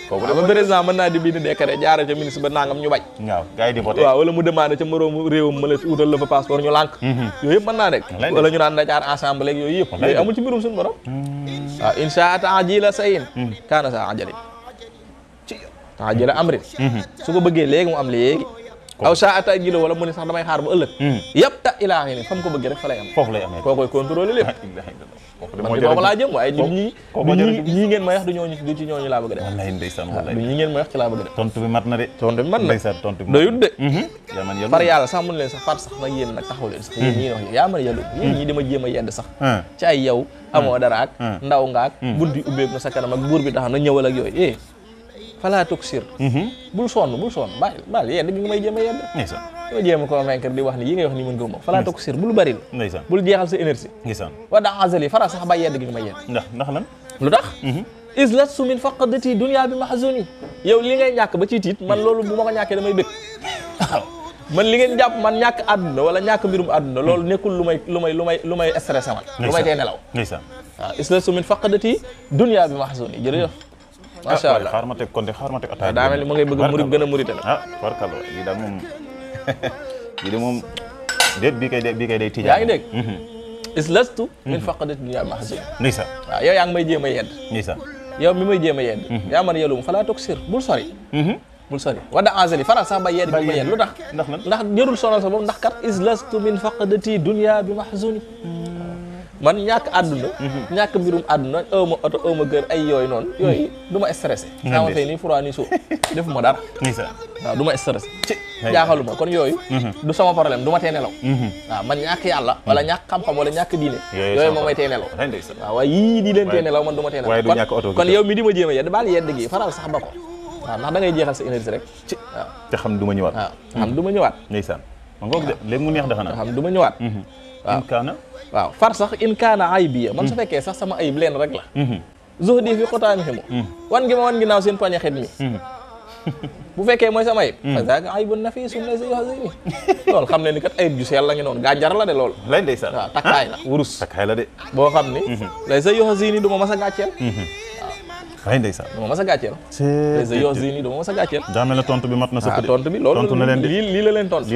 kooku dama président mën naa di bind décret jaare ca ministre ba nangam ñu bañ waaw gars yi di voté waaw wala mu demandé ca moroomu réewam ma la wutal la fa passeport ñu lànk yooyu yëpp mën naa nekk wala ñu naan da jaar assemblée yooyu yëpp yooyu amul ci mbirum suñu borom waaw insha ta'jila sayin kaana sa ajalin ta'jila amri su ko bëggee léegi mu am léegi aw saa ata jilo wala mu ne sax damay xaar ba ëllëg yëpp ta ilaa ngi ne fa mu ko bëggee rek fa lay am foofu lay amee koo koy contrôler lépp man di boobu laa jëm waaye ñii ngeen may wax du ci ñooñu laa bëgg a def wallaay ndeysaan wallaay ñii ngeen may wax ci laa bëgg a def tontu bi mat na de ndeysaan tontu bi doyut de yaa man yàlla far yàlla sax mun leen sax far sax nag yéen nag taxaw leen sax yéen ñii wax yaa man yàlla yéen ñii dama jéem a yedd sax ci ay yow amoo dara ak ndaw nga ak bunt yi ubbeeku na sa kanam ak buur bi tax na ñëwal ak yooyu fala tuksir bul sonn baal yedd gi nga may jéem a yedd doo jéem a convaincre di wax ni yi ngay wax ni mën nga moom fala tuksir bul bëril bul jeexal sa énergie wa da azali fara sax ba yedd gi nga may yedd ndax lan lu tax islastu min faqadati dunya bi mahzuni yow li ngay ñàkk ba ci tiit man loolu bu ma ko ñàkkee damay bëgg waaw man li ngeen jàpp man ñàkk àdduna wala ñàkk mbirum àdduna loolu nekkul lu may stressé man lu may tee nelaw waaw islastu min faqadati dunya bi mahzuni jërëjëf macha allah xaar ma teg ataaya daa mel ni mu ngay bëgg a murit gën a murite la barkalla lii daal moom lii de moom déet bii kay day tijaan yaa ngi dégg islastu min faqadati dunya mahzuni ndeysaan waaw yow yaa ngi may jéem a yedd ndeysaan yow mi may jéem a yedd yaa man yelum falaa tuksir bul sori wadda angeli faral sax ba yedd gi ma yedd lu tax ndax jërul sonal sa bopp ndax kat islastu min faqadati dunya bi mahzuni man ñàkk àdduna ñàkk mbirum àdduna awma oto awma kër ay yooyu noonu yooyu du ma stressé sama fay nii froid nii suuf defuma dara waaw du ma stressé jaaxaluma kon yooyu du sama problème du ma tee nelaw waaw man ñàkk yàlla wala ñàkk xam-xam wala ñàkk diine yooyu moom may tee nelaw waaw waaye yii di leen tee nelaw man du ma tee nelaw kon yow mi di ma jéem a yedd baal yedd gi faral sax ba ko waaw ndax da ngay jeexal sa énergie rek waaw te xam du ma ñëwaat waaw xam du ma ñëwaat ndeysaan ma ngoog de léegi mu neex de xanaa xam du ma ñëwaat waaw far sax in kaana aybiya man su fekkee sax sama ayib leen rek la zuhdi fi xotaami ximu wan gi ma wan ginnaaw seen pañe xet mi bu fekkee mooy sama ayib fa zaaka aybun nafiisun laysa yuhzini loolu xam ne ni kat ayib ju sell la ngi noonu gànjar la de loolu lay ndeysaan waaw takkaay la wurus takkaay la de boo xam ni laysa yuhzini du ma mas a gàcceel ay ndeysaan du ma mas a gàcceel laysa yuhzini du ma mas a gàcceel daa mel ne tontu bi mat na sëkk de tontu bi loolu tontu na leen de lii la leen tontu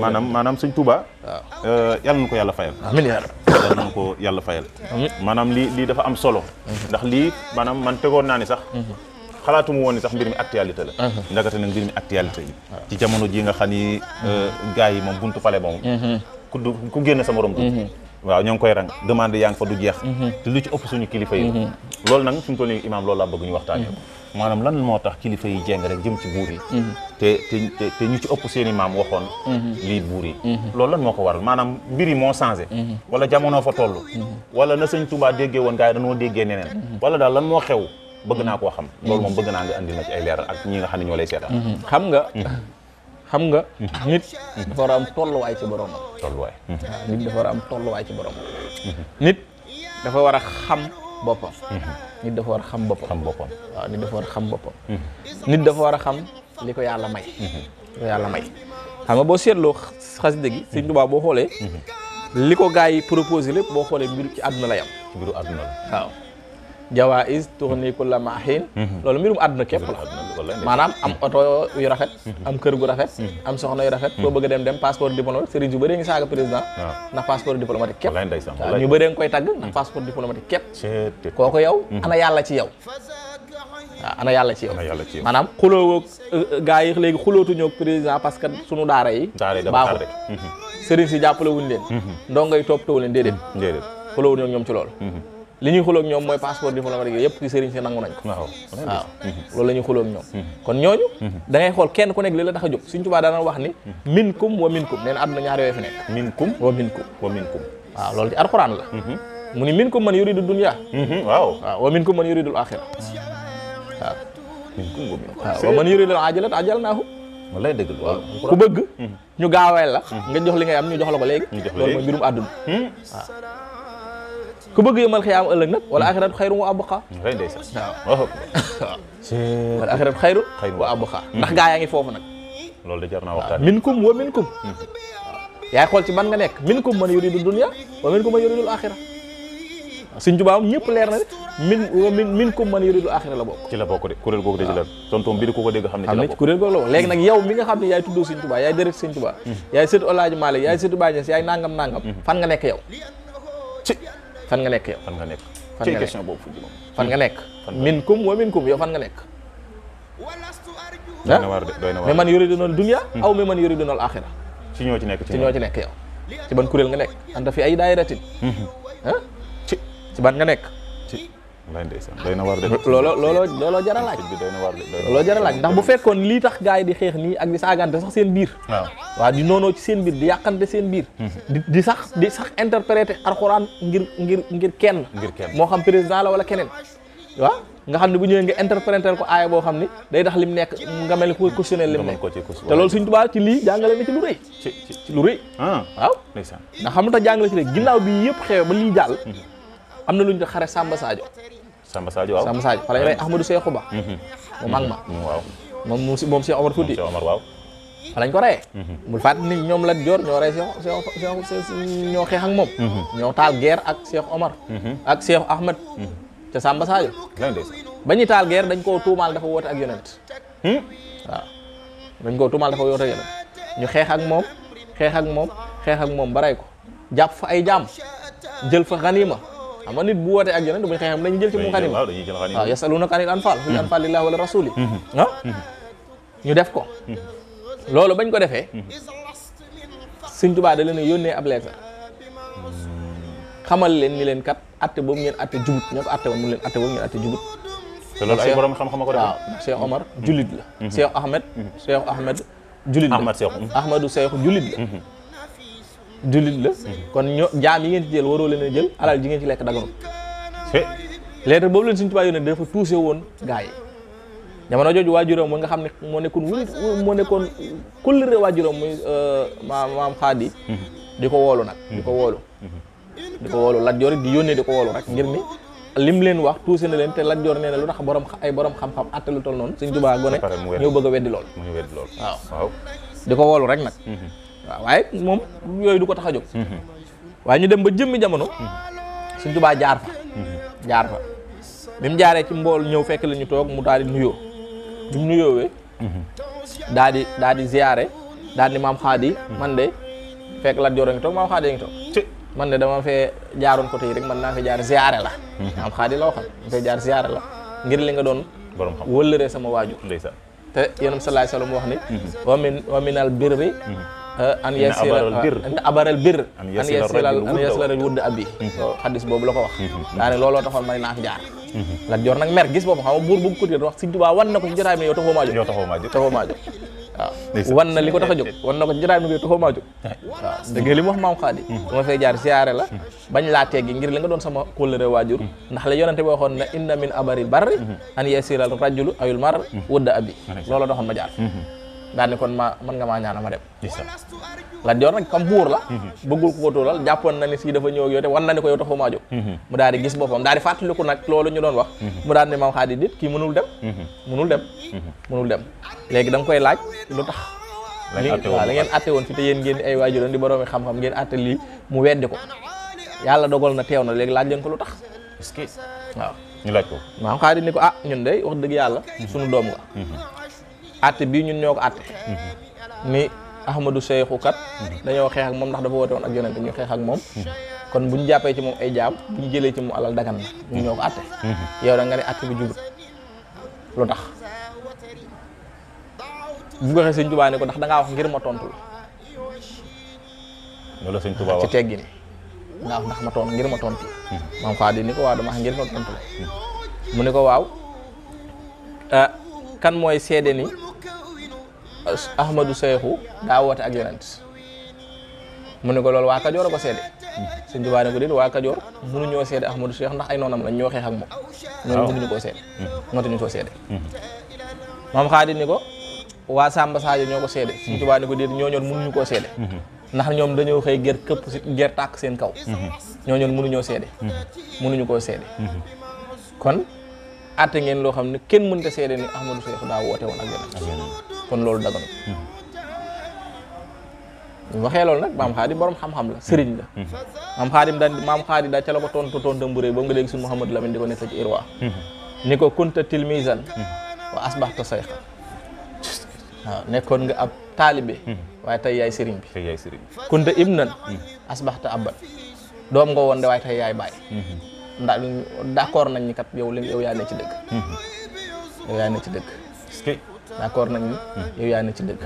maanaam Sëñ Tuubaa yàlla na ko yàlla fayal amiin yaa rabbi yàlla na ko yàlla fayal maanaam lii dafa am solo ndax lii maanaam man tegoon naa ni sax xalaatuma woon ni sax mbir mi actualité la ndagate nag mbir mi actualité yi ci jamono ji nga xam ni gars yi moom buntu pale moom ku génn sa morom du waaw ñoo ngi koy rang demande yaa ngi fa du jeex te lu ci ëpp suñu kilifa yi loolu nag fi mu toll nii imaam loolu laa bëgg ñu waxtaanee ko maanaam lan moo tax kilifa yi jéng rek jëm ci buur yi te ñu ci ëpp seen i maam waxoon lii buur yi loolu lan moo ko waral maanaam mbir yi moo changé wala jamono fa toll wala na Sëñ Tuubaa déggee woon gars yi dañoo déggee neneen wala daal lan moo xew bëgg naa koo xam loolu moom bëgg naa nga andi ma ci ay leeral ak ñi nga xam ne ñoo lay seetaan xam nga nit dafa war a am tolluwaay ci borom tolluwaay nit dafa war a am tolluwaay ci borom nit dafa war a xam boppam nit dafa war a xam boppam waaw nit dafa war a xam boppam nit dafa war a xam li ko yàlla may li ko yàlla may xam nga boo seetloo xasida gi Sëñ Tuubaa boo xoolee li ko gars yi proposé lépp boo xoolee mbiru ci àdduna la yam mbiru àdduna la waaw jawaaïs tourni ku la maaxiin loolu mbirum àdduna képp la maanaam am oto yu rafet am kër gu rafet am soxna yu rafet foo bëgg a dem passeport diplomatique sëriñ yu bëree ngi saaga président ndax passeport diplomatique képp waaw ñu bëree nga koy tagg ndax passeport diplomatique képp kooku yow ana yàlla ci yow waaw ana yàlla ci yow maanaam xuloo gars yi léegi xulootuñu président parce que sunu daara yi baaxul sëriñ si jàppale wuñ leen ndongo yi toppatoo leen déedéet xuloo wuñ ñoom ci loolu li ñuy xuloo ak ñoom mooy passeport diplomatique yëpp ci sëriñ si nangu nañ ko waaw loolu la ñuy xuloo ak ñoom kon ñooñu da ngay xool kenn ku nekk li la tax a jóg Sëriñ Tuubaa dana wax ni minkum wa minkum nee na àdduna ñaar yooyu fi nekk minkum wa minkum waaw loolu ci alxuraan la mu ni minkum man yuridu dunya waaw wa minkum man yuridul axira waaw wa man yuridul ajilat ajalnaahu wallaay dëgg waaw ku bëgg ñu gaaweel la nga jox li ngay am ñu jox la ko léegi loolu mooy mbirum àdduna waaw ku bëgg yomal xiyaam ëllëg nag wala axiratu xayrun wa abqa waaw wala axiratu xayrun wa abqa ndax gaa yaa ngi foofu nag loolu da jar naa waxtaan minkum wa minkum yaay xool ci ban nga nekk minkum man yuridu dunya wa minkum man yuridul axira Sëñ Tuubaa ñëpp leer na de minkum man yuridul axira la bokk ci la bokk de kuréel googu de ci la tontom bi di ko dégg xam ne ci la bokk kuréel googu la bokk léegi nag yow mi nga xam ne yaay tuddoo Sëñ Tuubaa yaay deret Sëñ Tuubaa yaay sëtu Alaaji Maalik yaay sëtu Baay Ñas yaay nangam fan nga nekk yow fan nga nekk yow fan nga nekk ci question boobu fu juróom fan nga nekk minkum wa minkum yow fan nga nekk doy na waar de doy na waar mais man yuridunal dunya aw mais man yuridunal axira ci ñoo ci nekk yow ci ban kuréel nga nekk anta fi ay daayiratin ci ban nga nekk lay ndeysaan doy na waar de looloo jar a laaj looloo jar a laaj ndax bu fekkoon lii tax gars yi di xeex nii ak di saagante sax seen biir waaw di noonoo ci seen biir di yàqante seen biir di sax interpréter alxuraan ngir kenn moo xam président la wala keneen waaw nga xam ne bu ñëwee nga interpréter ko aaya boo xam ni day tax lim nekk nga mel ni ko cautionné lim nekk te loolu Sëñ Tuubaa ci lii jàngale na ci lu rëy ci lu rëy waaw ndax xam na tax jàngale ci rëy ginnaaw bi yëpp xew ba lii jàll am na lu ñu xare Samba Sadio waaw Samba Sadio fa lañ rey Ahmadou Seexu Ba mu mag ma waaw moom Cheikh Omar Fouti waaw fa lañ ko reyee bul fàtte ni ñoom Lat Joor ñoo rey ñoo xeex ak moom ñoo taal guerre ak Cheikh Omar ak Cheikh Ahmed ca Samba Sadio ba ñuy taal guerre dañ koo tuumaal dafa woote ak yonent waaw dañ koo tuumaal dafa woote ak yonent ñu xeex ak moom ba rey ko jàpp fa ay jaam jël fa xaniima xam nga nit bu wootee ak yonent bu ñu xeexam dañuy jël ci mu xaniima waaw yasalunaka anil anfal qul anfal lillahi wala rasuli ñu def ko loolu bañ ko defee Sëñ Tuubaa da leen a yónnee ab lettre xamal leen ni leen kat atte boobu ngeen atte jubut ñoo ko atte woon mu leen atte boobu ngeen atte jubut te loolu ay borom xam-xam ko def waaw Cheikh Omar jullit la Cheikh Ahmed jullit la Ahmadou Cheikh jullit la jullit la kon ñoo jaam yi ngeen ci jël waroo leen a jël alal ji ngeen ci lekk daganut lettre boobu leen Sëñ Tuubaa yónnee dafa touché woon gaa yi jamono jooju waajuram nga xam ne moo nekkoon kullire waajuram muy maam Xaadi di ko woolu nag di ko woolu Lat Joor di yónnee di ko woolu rek ngir ni lim leen wax touché na leen te Lat Joor nee na lu tax borom xam-xam atte lu toll noonu Sëñ Tuubaa gone ñëw bëgg a weddi lool waaw di ko woolu rek nag waaw waaye moom yooyu du ko tax a jóg waaye ñu dem ba jëmmi jamono Sëñ Tuubaa jaar fa bi mu jaaree ci mbool ñëw fekk la ñu toog mu daal di nuyoo bi mu nuyoowee daal di ziyaare daal di maam Xaadi man de fekk Lat Joor a ngi toog maam Xaadi a ngi toog man de dama fee jaaroon côté yi rek man naa fa jaar ziyaare la maam Xaadi la waxal ma fee jaar ziyaare la ngir li nga doon wëllëree sama waajur te Yonent sallallahu alayhi wa sallam wax ni wa minal birri an abaral bir an yasiral wudd abi xaddis boobu la ko wax daa ne looloo taxoon ma ne naa fi jaar Lat Joor nag mer gis boobu xam nga buur bu ko wax Sëñ Tuubaa wan na ko ci jotaay bi ne yow taxoo maa jóg waaw wan na li ko tax a jóg wan na ko jëraay mi ngi taxaw maa jóg waaw dëgg li mu wax maam Xaadi dama fay jaar siyaare la bañ laa teggi ngir li nga doon sama kóllëre waajur ndax la yonente bi waxoon ne inna min abaril barri an yasiral rajulu ayul mar wudda abi loolu doxoon ma jaar daal ni kon mën nga maa ñaana ma dem la joor nag comme buur la bëggul ko toolal jàppoon na ni si dafa ñëw ak yow te wan na ni ko yow taxaw maa jóg mu daal di gis boppam daal di fàttaliku nag loolu ñu doon wax mu daal ni maam Xaadi dit kii mënul dem léegi da nga koy laaj lu tax waaw la ngeen atte woon fi te yéen ngeen di ay waajuroon di boroomi xam-xam ngeen atte lii mu weddi ko yàlla dogal na teew na léegi laaj leen ko lu tax est-ce que waaw ñu laaj ko maam Xaadi ni ko ñun day wax dëgg yàlla suñu doom nga atte bii ñun ñoo ko atte ni Ahmadou Cheikhou kat dañoo xeex ak moom ndax dafa woote woon ak yonente ñu xeex ak moom kon bu ñu jàppee ci moom ay jaam bu ñu jëlee ci moom alal dagan na ñun ñoo ko atte yow da nga ne atte bi jubut lu tax bu ko waxee sëñ Tuubaa ne ko ndax da ngaa wax ngir ma tontu la loolu sëñ Tuubaa wax ci teggin nga wax ndax ma tontu ngir ma tontu la maam Xaadi ni ko waaw dama wax ngir ma tontu la mu ne ko waaw kan mooy seede ni Ahmadou Cheikhou daa woote ak yonent mu ne ko loolu waa Kajoor a ko seede sëñ Tuubaa ne ko déet waa Kajoor mënuñoo seede Ahmadou Cheikh ndax ay noonam lañ ñoo xeex ak moom ñoom mënuñu koo seede mootuñu koo seede maam Xaadi ni ko waa Samba Sadio ñoo ko seede sëñ Tuubaa ne ko déet ñooñoon mënuñu koo seede ndax ñoom dañoo xëy ger këpp si ger tàkk seen kaw ñooñoon mënuñoo seede mënuñu koo seede kon atte ngeen loo xam ne kenn mënta seede ni Ahmadou Cheikhou daa woote woon ak yonent kon loolu daganu bu waxee loolu nag maam Xaadi borom xam-xam la sëriñ la maam Xaadi daal ca la ko tontu bu rëy ba nga léegi suñu Mouhamadou Lamine di ko nekk ci Irwa ni ko kunta tilmisan wa asbaxta sayxa waaw nekkoon nga ab taalibe waaye tey yaay sëriñ bi kunta ibnan asbaxta abban doom nga woon de waaye tey yaay baay ndax d'accord nañ ni kat yow yaa ne ci dëgg yow yaa ne ci dëgg d'accord nañ ni yow yaa ne ci dëgg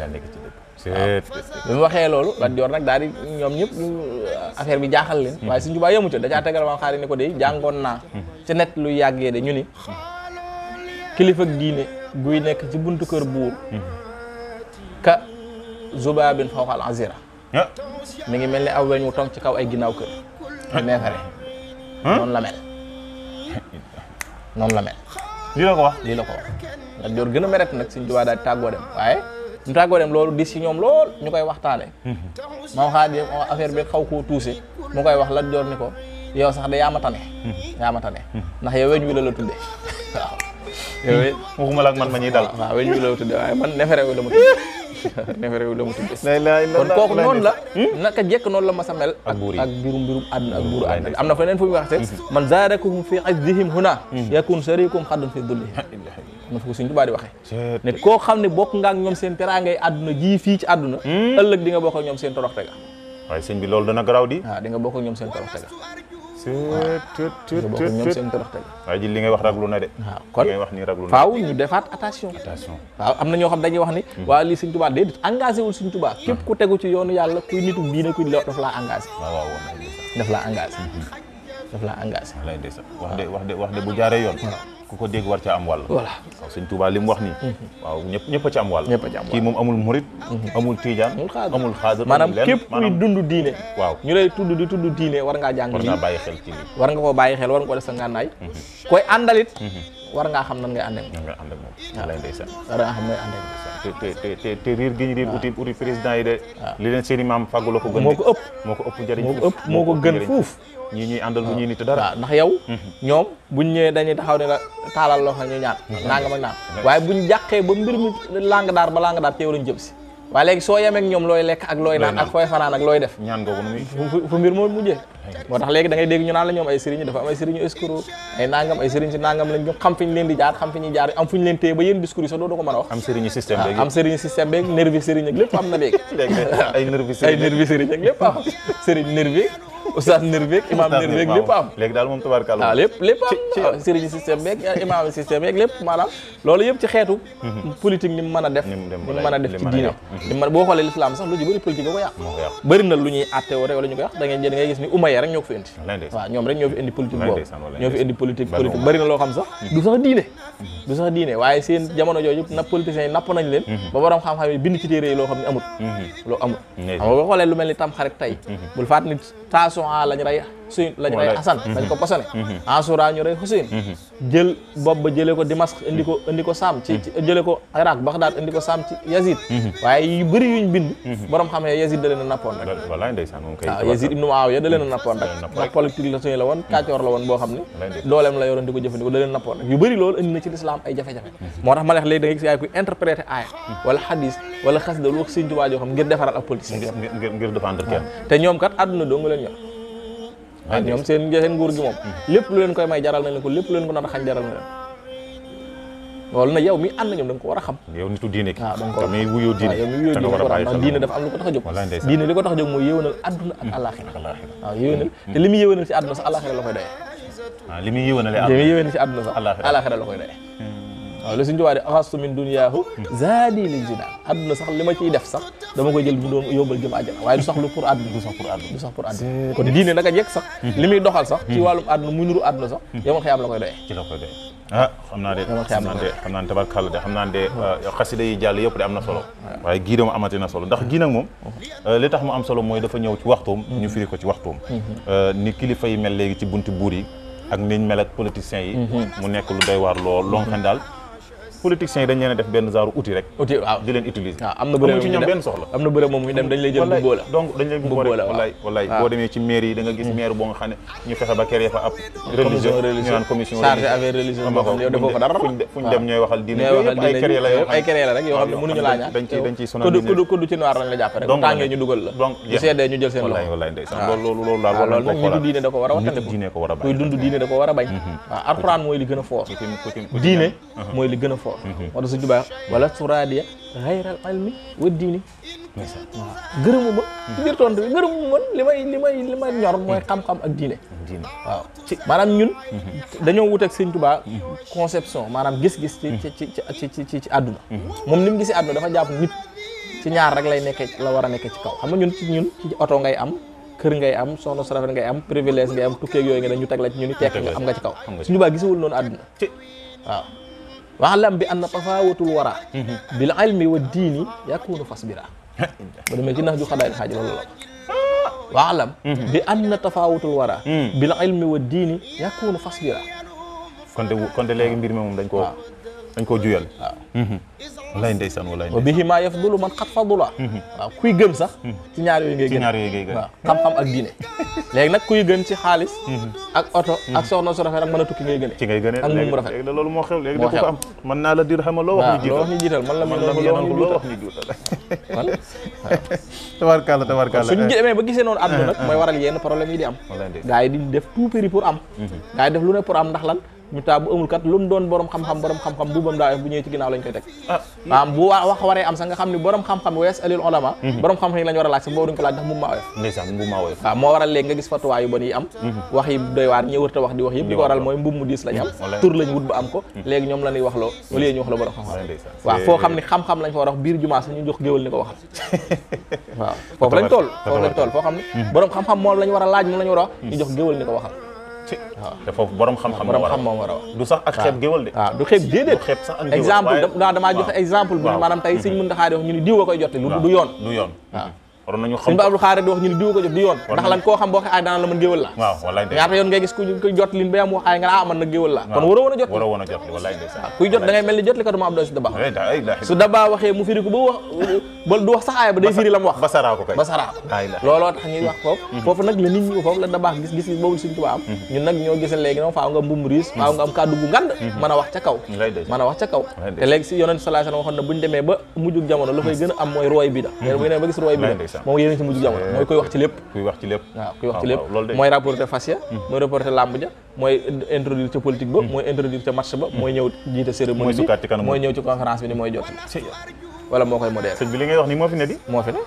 bi mu waxee loolu Lat Joor nag daal di ñoom ñëpp affaire bi jaaxal leen waaye Sëñ Tuubaa yemu ca da caa tegal maam Xaadi ni ko de jàngoon naa ca net lu yàggee de ñu ni kilifa diine guy nekk ci buntu kër buur ka zubaabin fawqal azira mi ngi mel ni aw weñ wu toog ci kaw ay ginnaaw kër neefere noonu la mel lii la ko wax Lat Joor gën a meret nag Sëñ Tuubaa daal di tàggoo dem waaye ñu tàggoo dem loolu dis ci ñoom lool ñu koy waxtaane maam Xaadi affaire bi xaw koo tuuse mu koy wax Lat Joor ni ko yow sax de yaa ma tane ndax yow weñ wi la tudde waaw yow waxuma la ak man ma ñuy dal waaw weñ wi la tudde waaye man nefere wi la ma tudde kon kooku noonu la naka jekk noonu la ma sa mel ak mbirum àdduna ak buuru àdduna am na fa neen fu mu waxte man zaadakum fi izdihim huna yakun sarikum xaddun fi dullihim na fa ko Sëñ Tuubaa di waxee ne koo xam ne bokk nga ak ñoom seen teraangay àdduna ji fii ci àdduna ëllëg di nga bokk ak ñoom seen toroxte ga waaye sëñ bi loolu dana garaaw di waaw di nga bokk ak ñoom seen toroxte ga waaye ji li ngay wax raglu na de waaw kon li ngay wax nii raglu na faaw ñu defaat attention waaw am na ñoo xam dañuy wax ni waaw lii Sëñ Tuubaa déedéet engagé wul Sëñ Tuubaa képp ku tegu ci yoonu yàlla kuy nitu diine kuy daf laa engagé daf laa engagé wax de bu jaaree yoon ku ko dégg war ca am wàll voilà waaw Sëñ Tuubaa li mu wax nii waaw ñëpp a ci am wàll kii moom amul murit amul tiijaan amul xaadir maanaam képp kuy dund diine waaw ñu lay tudd di tudd diine war ngaa jàng war ngaa bàyyi xel ci lii war nga ko bàyyi xel war nga ko def sa ngànnaay koy àndalit war ngaa xam nan ngay ànd ak moom lay ndeysaan war ngaa xam nooy ànd ak moom te riir gi ñu riir uti président yi de li leen seeni maam fàggu la ko gën moo ko ëpp njëriñ moo ko gën fuuf ñii ñuy àndal bu ñuy nit dara waaw ndax yow ñoom buñ ñëwee dañuy taxaw ne la taalal loxo ñu ñaan nangam ak naan waaye buñ jàqee ba mbir mi lang daar ci yow lañ jëm si waaye léegi soo yemeek ñoom looy lekk ak looy naan ak fooy fanaan ak looy def ñaan googu nu fu mbir moo mujjee moo tax léegi da ngay dégg ñu naan la ñoom ay sëriñ dafa am ay sëriñu escroc ay nangam ay sëriñ si nangam lañ ñu xam fi ñu leen di jaar xam fi ñuy jaar am fu ñu leen téye ba yéen discours yi sax doo ko mën a wax am sëriñu système am sëriñu système beeg nervi sëriñ ak lépp am na léegi ay nervi sëriñ ak lépp am sëriñ nervi oustaz nerveek imam nerveek lépp am léegi daal moom tabarkàlla waaw lépp am sëriñ système beeg imam système beeg lépp maanaam loolu yëpp ci xeetu politique ni mu mën a def ci diine ni mën boo xoolee l'islam sax lu ci bëri politique da ko yàq bëri na lu ñuy àtte woo rek wala ñu koy wax da ngay gis ni Umayya rek ñoo ko fi indi waaw ñoom rek ñoo fi indi politique boobu ñoo fi indi politique bëri na loo xam sax du sax diine waaye seen jamono jooju na politiciens yi napp nañ leen ba borom xam-xam yi bind ci téere yi loo xam ne amut loo amut xam nga boo xoolee lu mel ni tam xarit tey bul faat ni Tasu'a lañ rey Hasan dañ ko posone Ashura ñu rey Husayn jël bopp ba jëlee ko Dimask indi ko Saam ci jëlee ko Irak Baghdad indi ko Saam ci Yazid waaye yu bëri yuñ bind borom xam ne Yazid da leen a nappoon rek wallaay ndeysaan moom kay waaw Yazid ibnu Muawiya da leen a nappoon rek ndax politique la woon kàccoor la woon boo xam ne dooleem la yoroon di ko jëfandikoo da leen nappoon rek yu bëri loolu indi na ci l'islam ay jafe-jafe moo tax ma leex léegi da nga gis yaay kuy interpréter aaya wala hadis wala xasida lu wax Sëriñ Tuubaa joo xam ngir defaral ak politique ngir défendre kenn te ñoom kat àdduna doo nga leen yor waaw ñoom seen nguur gi moom lépp lu leen koy may jaral nañ leen ko lépp lu leen ko nar a xañ jaral na leen loolu nag yow mi ànd ñoom da nga ko war a xam yow nitu diine ki waaw da nga ko mais wuyoo diine yow mi wuyoo diine ko war a xam ndax diine dafa am lu ko tax a jóg diine li ko tax a jóg mooy yéwénal àdduna ak àllaaxira waaw yéwénal te li muy yéwénal ci àdduna sax àllaaxira la koy doyee waaw li muy yéwénal ci àdduna sax àllaaxira la koy doyee waaw la suñu tubaab di axastu min dunyaahu zaadi lil jinaan àdduna sax li ma ciy def sax dama koy jël bu doon yóbbal jëm àjjana waaye du sax lu pour àdduna du sax pour àdduna kon diine naka jekk sax li muy doxal sax ci wàllum àdduna muy nuru àdduna sax yow man xëyaam la koy doyee ci la koy doyee xam naa de tabarkàlla de xam naa de xasida yi jàll yëpp de am na solo waaye gii de mu amati na solo ndax gii nag moom li tax mu am solo mooy dafa ñëw ci waxtoom ñu firi ko ci waxtoom ni kilifa yi mel léegi ci bunti buur yi ak niñ mel ak politiciens yi mu nekk lu doy waar lool loo xam daal politiciens yi dañ leen a def benn genre outil rek waaw di leen utiliser waaw am na bërëb ci ñoom benn soxla am na bërëb moom muy dem dañ lay jël bu la donc dañ lay bu boole wallaay boo demee ci maire yi da nga gis maire boo nga xam ne ñu fexe ba créer fa ab religieux ñu naan commission chargé affaire religieuse boo xam ne yow defoo fa dara fuñ dem ñooy waxal diine ay créer la rek yoo xam ne mënuñu laa ñaan dañ ciy sonal kudd ci noir lañ la jàpp rek bu tàngee ñu dugal la donc bu seddee ñu jël seen loxo wallaay ndeysaan loolu daal war nañ ko xoolal nitu diine da ko war a wattandiku diine ko war a bañ kuy dund diine da ko war a bañ waaw alxuraan mooy li gën a fort diine mooy li gën a fort wala suraadiya xayral ilmi wa diini waaw gërëmu ma ci biir tontu bi gërëmu man li may ñor mooy xam-xam ak diine waaw maanaam ñun dañoo wut ak Sëñ Tuubaa conception maanaam gis-gis ci àdduna moom ni mu gisee àdduna dafa jàpp nit ci ñaar rek lay nekkee la war a nekkee ci kaw xam nga ñun ci oto ngay am kër ngay am soxna su rafet ngay am privilège ngay am tukkeeg yooyu nga dañu teg la ci ñu ni tekk nga am nga ci kaw Sëñ Tuubaa gisewul noonu àdduna waaw waalam bi anna tafawutul wara bil ilmi wa diini yakunu fasbira ba demee ci nax ju xadaayil xaaj loolu la waalam bi anna tafawutul wara bil ilmi wa diini yakunu fasbira kon de léegi mbir mi moom dañ koo juyal waaw wallaay ndeysaan wallaay wa bihi ma yafdulu man xat fadula waaw kuy gën sax ci ñaar yooyu ngay gën waaw xam-xam ak diine léegi nag kuy gën ci xaalis ak oto ak soxna su rafet ak mën a tukki ngay gëne ci ngay gëne ak mu rafet léegi loolu moo xew léegi da ko am mën naa la dir xama loo wax ñu jiital man la loo wax ñu jiital kon tabarkàlla suñu demee ba gisee noonu àdduna nag mooy waral yenn problème yi di am gars yi di def tout péri pour am gars yi def lu ne pour am ndax lan ñu taa bu amul kat lu mu doon borom xam-xam buubam daa bu ñëwee ci ginnaaw lañ koy teg maanaam bu wax waree am sax nga xam ni borom xam-xam wees alil ulama borom xam-xam yi lañ war a laaj sax boobu duñ ko laaj ndax mu maa woyof ndeysaan mu maa woyof waaw moo waral léegi nga gis fatwa yu bon yi am wax yi doy waar ñi wërta wax di wax yëpp li ko waral mooy mbubb mu diis lañ am tur lañ wut ba am ko léegi ñoom la ñuy wax loo au lieu ñu wax la borom xam-xam waaw foo xam ni xam-xam lañ fa war a wax biir jumaa sax ñu jox géwal ni ko waxal waaw foofu lañ toll foo xam ni borom xam-xam moom lañ war a laaj moom lañ war a wax ñu jox géwal ni ko waxal waaw te foofu borom xam-xam moom war a wax du sax ak xeeb géwal de waaw du xeeb déedéet exemple damaa joxe exemple bu maanaam tey Sëñ Muntaxa di wax ñu ni diw a koy jotte du yoon waaw waroon nañu xam Sëñ Abdou Khadre di wax ñu ni diw ko jot du yoon ndax lan koo xam boo xee ay dana la mën géwal la waaw wallaay ñaata yoon ngay gis ku jot lin ba am wax ay nga man nag géwal la kon waroo woon a jot wallaay kuy jot da ngay mel ni jot li kat ma Abdou Si Dabakh su Dabakh waxee mu firi ko ba du wax sax aaya ba day firi la mu wax basaraa ko looloo tax ñuy wax foofu nag la nit ñi foofu la Dabakh gis boobu Sëñ Tuubaa am ñun nag ñoo gisal léegi noonu faaw nga mbum riis faaw nga am kàddu gu ngand mën a wax ca kaw te léegi si Yonent sallallahu alayhi wasallam waxoon na buñu demee ba mujjug jamono la fay gën a am mooy rooy bi da bu ñu demee ba gis rooy bi da moom yéen ci mujjug jamono mooy koy wax ci lépp waaw kuy wax ci lépp mooy rapporter fascia mooy rapporter làmb ja mooy introduire ca politique ba mooy introduire ca match ba mooy ñëw jiite cérémonie bi mooy ñëw ci conférence bi ni mooy jot wala moo koy modéré sëñ bi li ngay wax ni moo fi ne di moo fi ne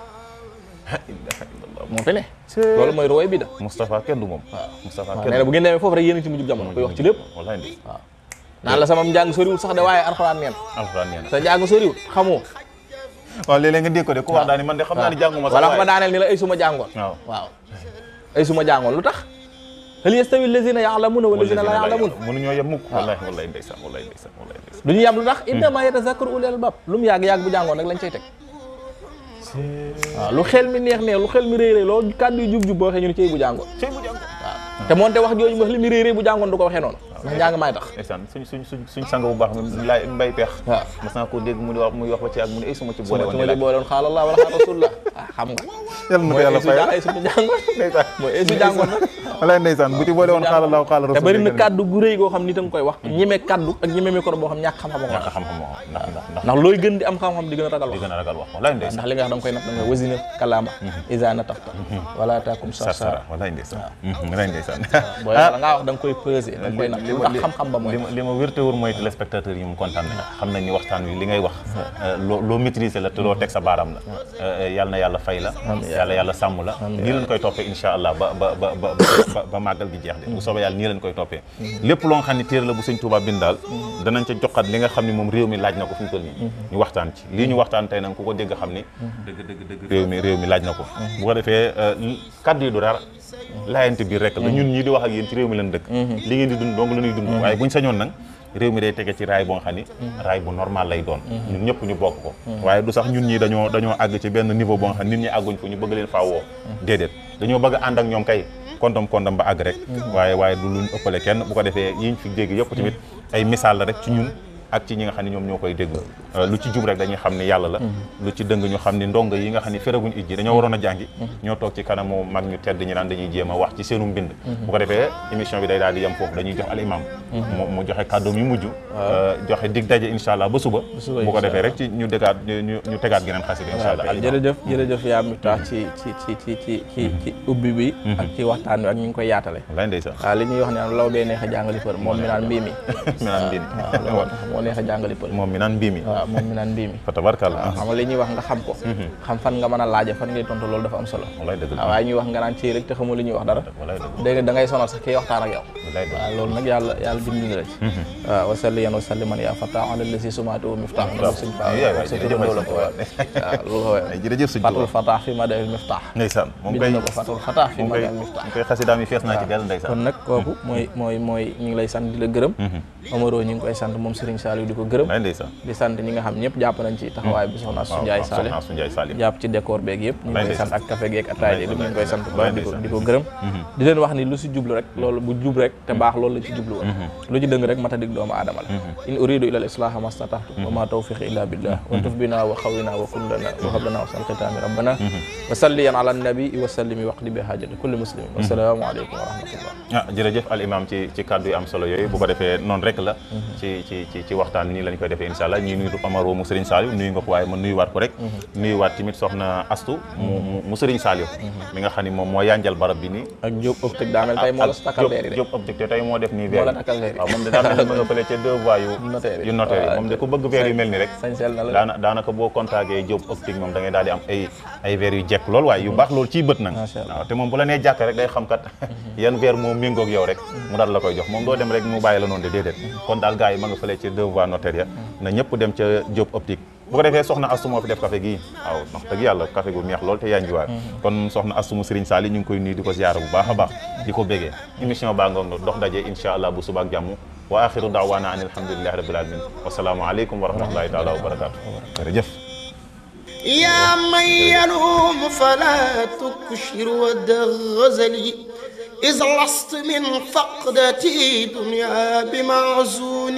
moo fi ne loolu mooy roy bi da Moustapha kenn du moom Moustapha kenn nee na bu ngeen demee foofu rek yéen ci mujjub jamono koy wax ci lépp wallaay ndi waaw naan la sama njàng soriwul sax de waaye alxuraan neen sa njàng soriwul xamoo waaw léeg-léeg nga dégg ko de ku wax daal ni man de xam naa ni jànguma sax wala xam nga daaneel ni la ay suma jàngoon waaw ay suma jàngoon lu tax hal yastawi allazina ya'lamuna wal lazina la ya'lamun mënuñoo yem mukk wallaay ndeysaan duñu yem lu tax innama yatazakkaru ulul albab lu mu yàgg bu jàngoon rek lañ cay teg waaw lu xel mi neex lu xel mi réy loolu kàddu yu jub-jub boo waxee ñu ne cey bu jàngoon waaw te moonte wax jooju wax li mi réy bu jàngoon du ko waxee noonu ndax njàng maay tax ndeysaan suñ sang bu baax laay mbay peex waaw mas naa ko dégg muy wax ba ci ak mu ne ay suma ci boole woon xaala Allah wala xaala rasulullah xam nga yàlla na ko yàlla fay ay suñu jàngoon ndeysaan mooy ay su jàngoon nag walaay ndeysaan bu ci boole woon xaala Allah xaala rasulullah te bëri na kaddu gu rëy goo xam nit a nga koy wax ñeme kaddu ak ñeme micro boo xam ñàkk xam-xam ndax looy gën di am xam-xam di gën a ragal wax walaay ndeysaan ndax li nga wax da nga koy nat da nga wasina kalaama isa natafta wala takum sarsara walaay ndeysaan booy la ngaa wax da nga koy peser da nga koy nat lu tax xam-xam ba mooy li ma wérte wóor mooy téléspectateurs yi mu kontaan nañ xam nañ ni waxtaan wi li ngay wax loo maîtriser la te loo teg sa baaraam la yàlla na yàlla fay la yàlla sàmm la nii lañ koy toppee insha allah ba màggal gi jeex de bu soobee yàlla nii lañ koy toppee lépp loo nga xam ne téere la bu sëñ Touba bind daal danañ ca joxat li nga xam ne moom réew mi laaj na ko fi mu toll nii ñu waxtaan ci lii ñu waxtaan tey nag ku ko dégg xam ni dëgg réew mi laaj na ko bu ko defee kaddu yi du dara laayante biir rek la ñun ñii di wax ak yéen ci réew mi lañ dëkk li ngeen di dund donc la ñuy dund waaye buñ sañoon nag réew mi day tege ci raay boo nga xam ni raay bu normal lay doon ñun ñëpp ñu bokk ko waaye du sax ñun ñi dañoo àgg ci benn niveau boo nga xam nit ñi àgguñ fu ñu bëgg leen faa woo déedéet dañoo bëgg ànd ak ñoom kay kondom ba àgg rek waaye du luñ ëppale kenn bu ko defee yiñ fi dégg yëpp tamit ay misaal la rek ci ñun ak ci ñi nga xam ne ñoom ñoo koy dégg lu ci jub rek dañuy xam ni yàlla la lu ci dëng ñu xam ni ndongo yi nga xam ne feraguñ ijji dañoo waroon a jàngi ñoo toog ci kanamu mag ñu tedd ñi naan dañuy jéem a wax ci seenu mbind bu ko defee émission bi day daal di yem foofu dañuy jox al imam mu joxe kàddoom yu mujj joxe dig daje insha allah ba suba bu ko defee rek ci ñu tegaat geneen xasida insha allah jërëjëf yaa mi tax ci ubbi bi ak ci waxtaan wi ak ñu ngi koy yaatale lay ndeysaan waaw li ñuy wax ne law bee neex a jàngali për moom mi naan mbii mi neex a jàngali pël moom mi naan mbii mi waaw moom mi naan mbii mi fa tabarkalla xam nga li ñuy wax nga xam ko xam fan nga mën a laaja fan ngay tontu loolu dafa am solo waaye ñuy wax nga naan ci rek te xamul li ñuy wax dara dégg nga da ngay sonal sax kii waxtaan ak yow waaw loolu nag yàlla dimbali la ci waaw wasalliyan wasalliman yaa fata ala lasi sumaatu miftah na sëñ fa sa turandoo la ko waaw loolu jërëjëf sëñ fatul fatah fi madal miftah ndeysaan moom bind na ko fatul fatah fi madal miftah koy xasidaam yi fees naa ci del ndeysaan kon nag kooku mooy ñu ngi lay sant di la gërëm Omaro ñu ngi koy sant moom Serigne Saliou di ko gërëm di sant ñi nga xam ñëpp jàpp nañ ci taxawaay bi soxna Astou Ndiaye Salih jàpp ci décor beeg yëpp ñu ngi koy sant ak café geeg ataay yi ñu ngi koy sant ba di ko gërëm di leen wax ni lu si jublu rek loolu bu jub rek te baax loolu la ci jublu woon lu ci dëng rek matadik doomu aadama la in uridu ila al islaha mastata'tu wa ma tawfiqi illa billah wa tuf bina wa xawina wa kullana wa hablana wa sal khitami rabbana wa salliyan ala nabi wa sallimi waqdi bi hajati kulli muslimin wa salaamu alaykum wa rahmatullah jërëjëf al imam ci kàddu yi am solo yooyu bu ko defee noonu rek la ci waxtaan nii lañ koy defee insha allah ñi nuyu Omaro mu Serigne Saliou nuyu nga ko waaye ma nuyuwaat ko rek nuyuwaat tamit soxna Astou mu Serigne Saliou mi nga xam ne moom moo yanjal barab bi nii ak Diop optique daa mel tey moo la takkal veer yi Diop optique te tey moo def nii veer waaw moom de daa mel ma nga fële ca deux voies yu notaire yi moom de ku bëgg veer yu mel ni rek daanaka boo contacté Diop optique moom da ngay daal di am ay veer yu jekk lool waaye yu baax loolu ciy bët nag waaw te moom bu la nee jàkk rek day xam kat yan veer moo méngoog yow rek mu daal la koy jox moom doo dem rek mu bàyyi la noonu de déedéet kon daal gars yi ma nga fële ca deux voies notaire ya na ñëpp dem ca Diop optique bu ko defee soxna Astou moo fi def café gii waaw wax dëgg yàlla café gu neex lool te yaa njiwaar kon soxna Astou mu Serigne Saliou ñu ngi koy nuyu di ko ziyaara bu baax a baax di ko bégee émission baa ngoog dox daje insha allah bu suba ak jàmm wa axiru daawaana an alhamdulillahi rabbil alamin wasalaamu aleykum wa rahmatullahi taala wa barakatuh jërëjëf يا من يلوم فلا تكشر ودغزلي إذ لست من فقدتي دنيا بمعزون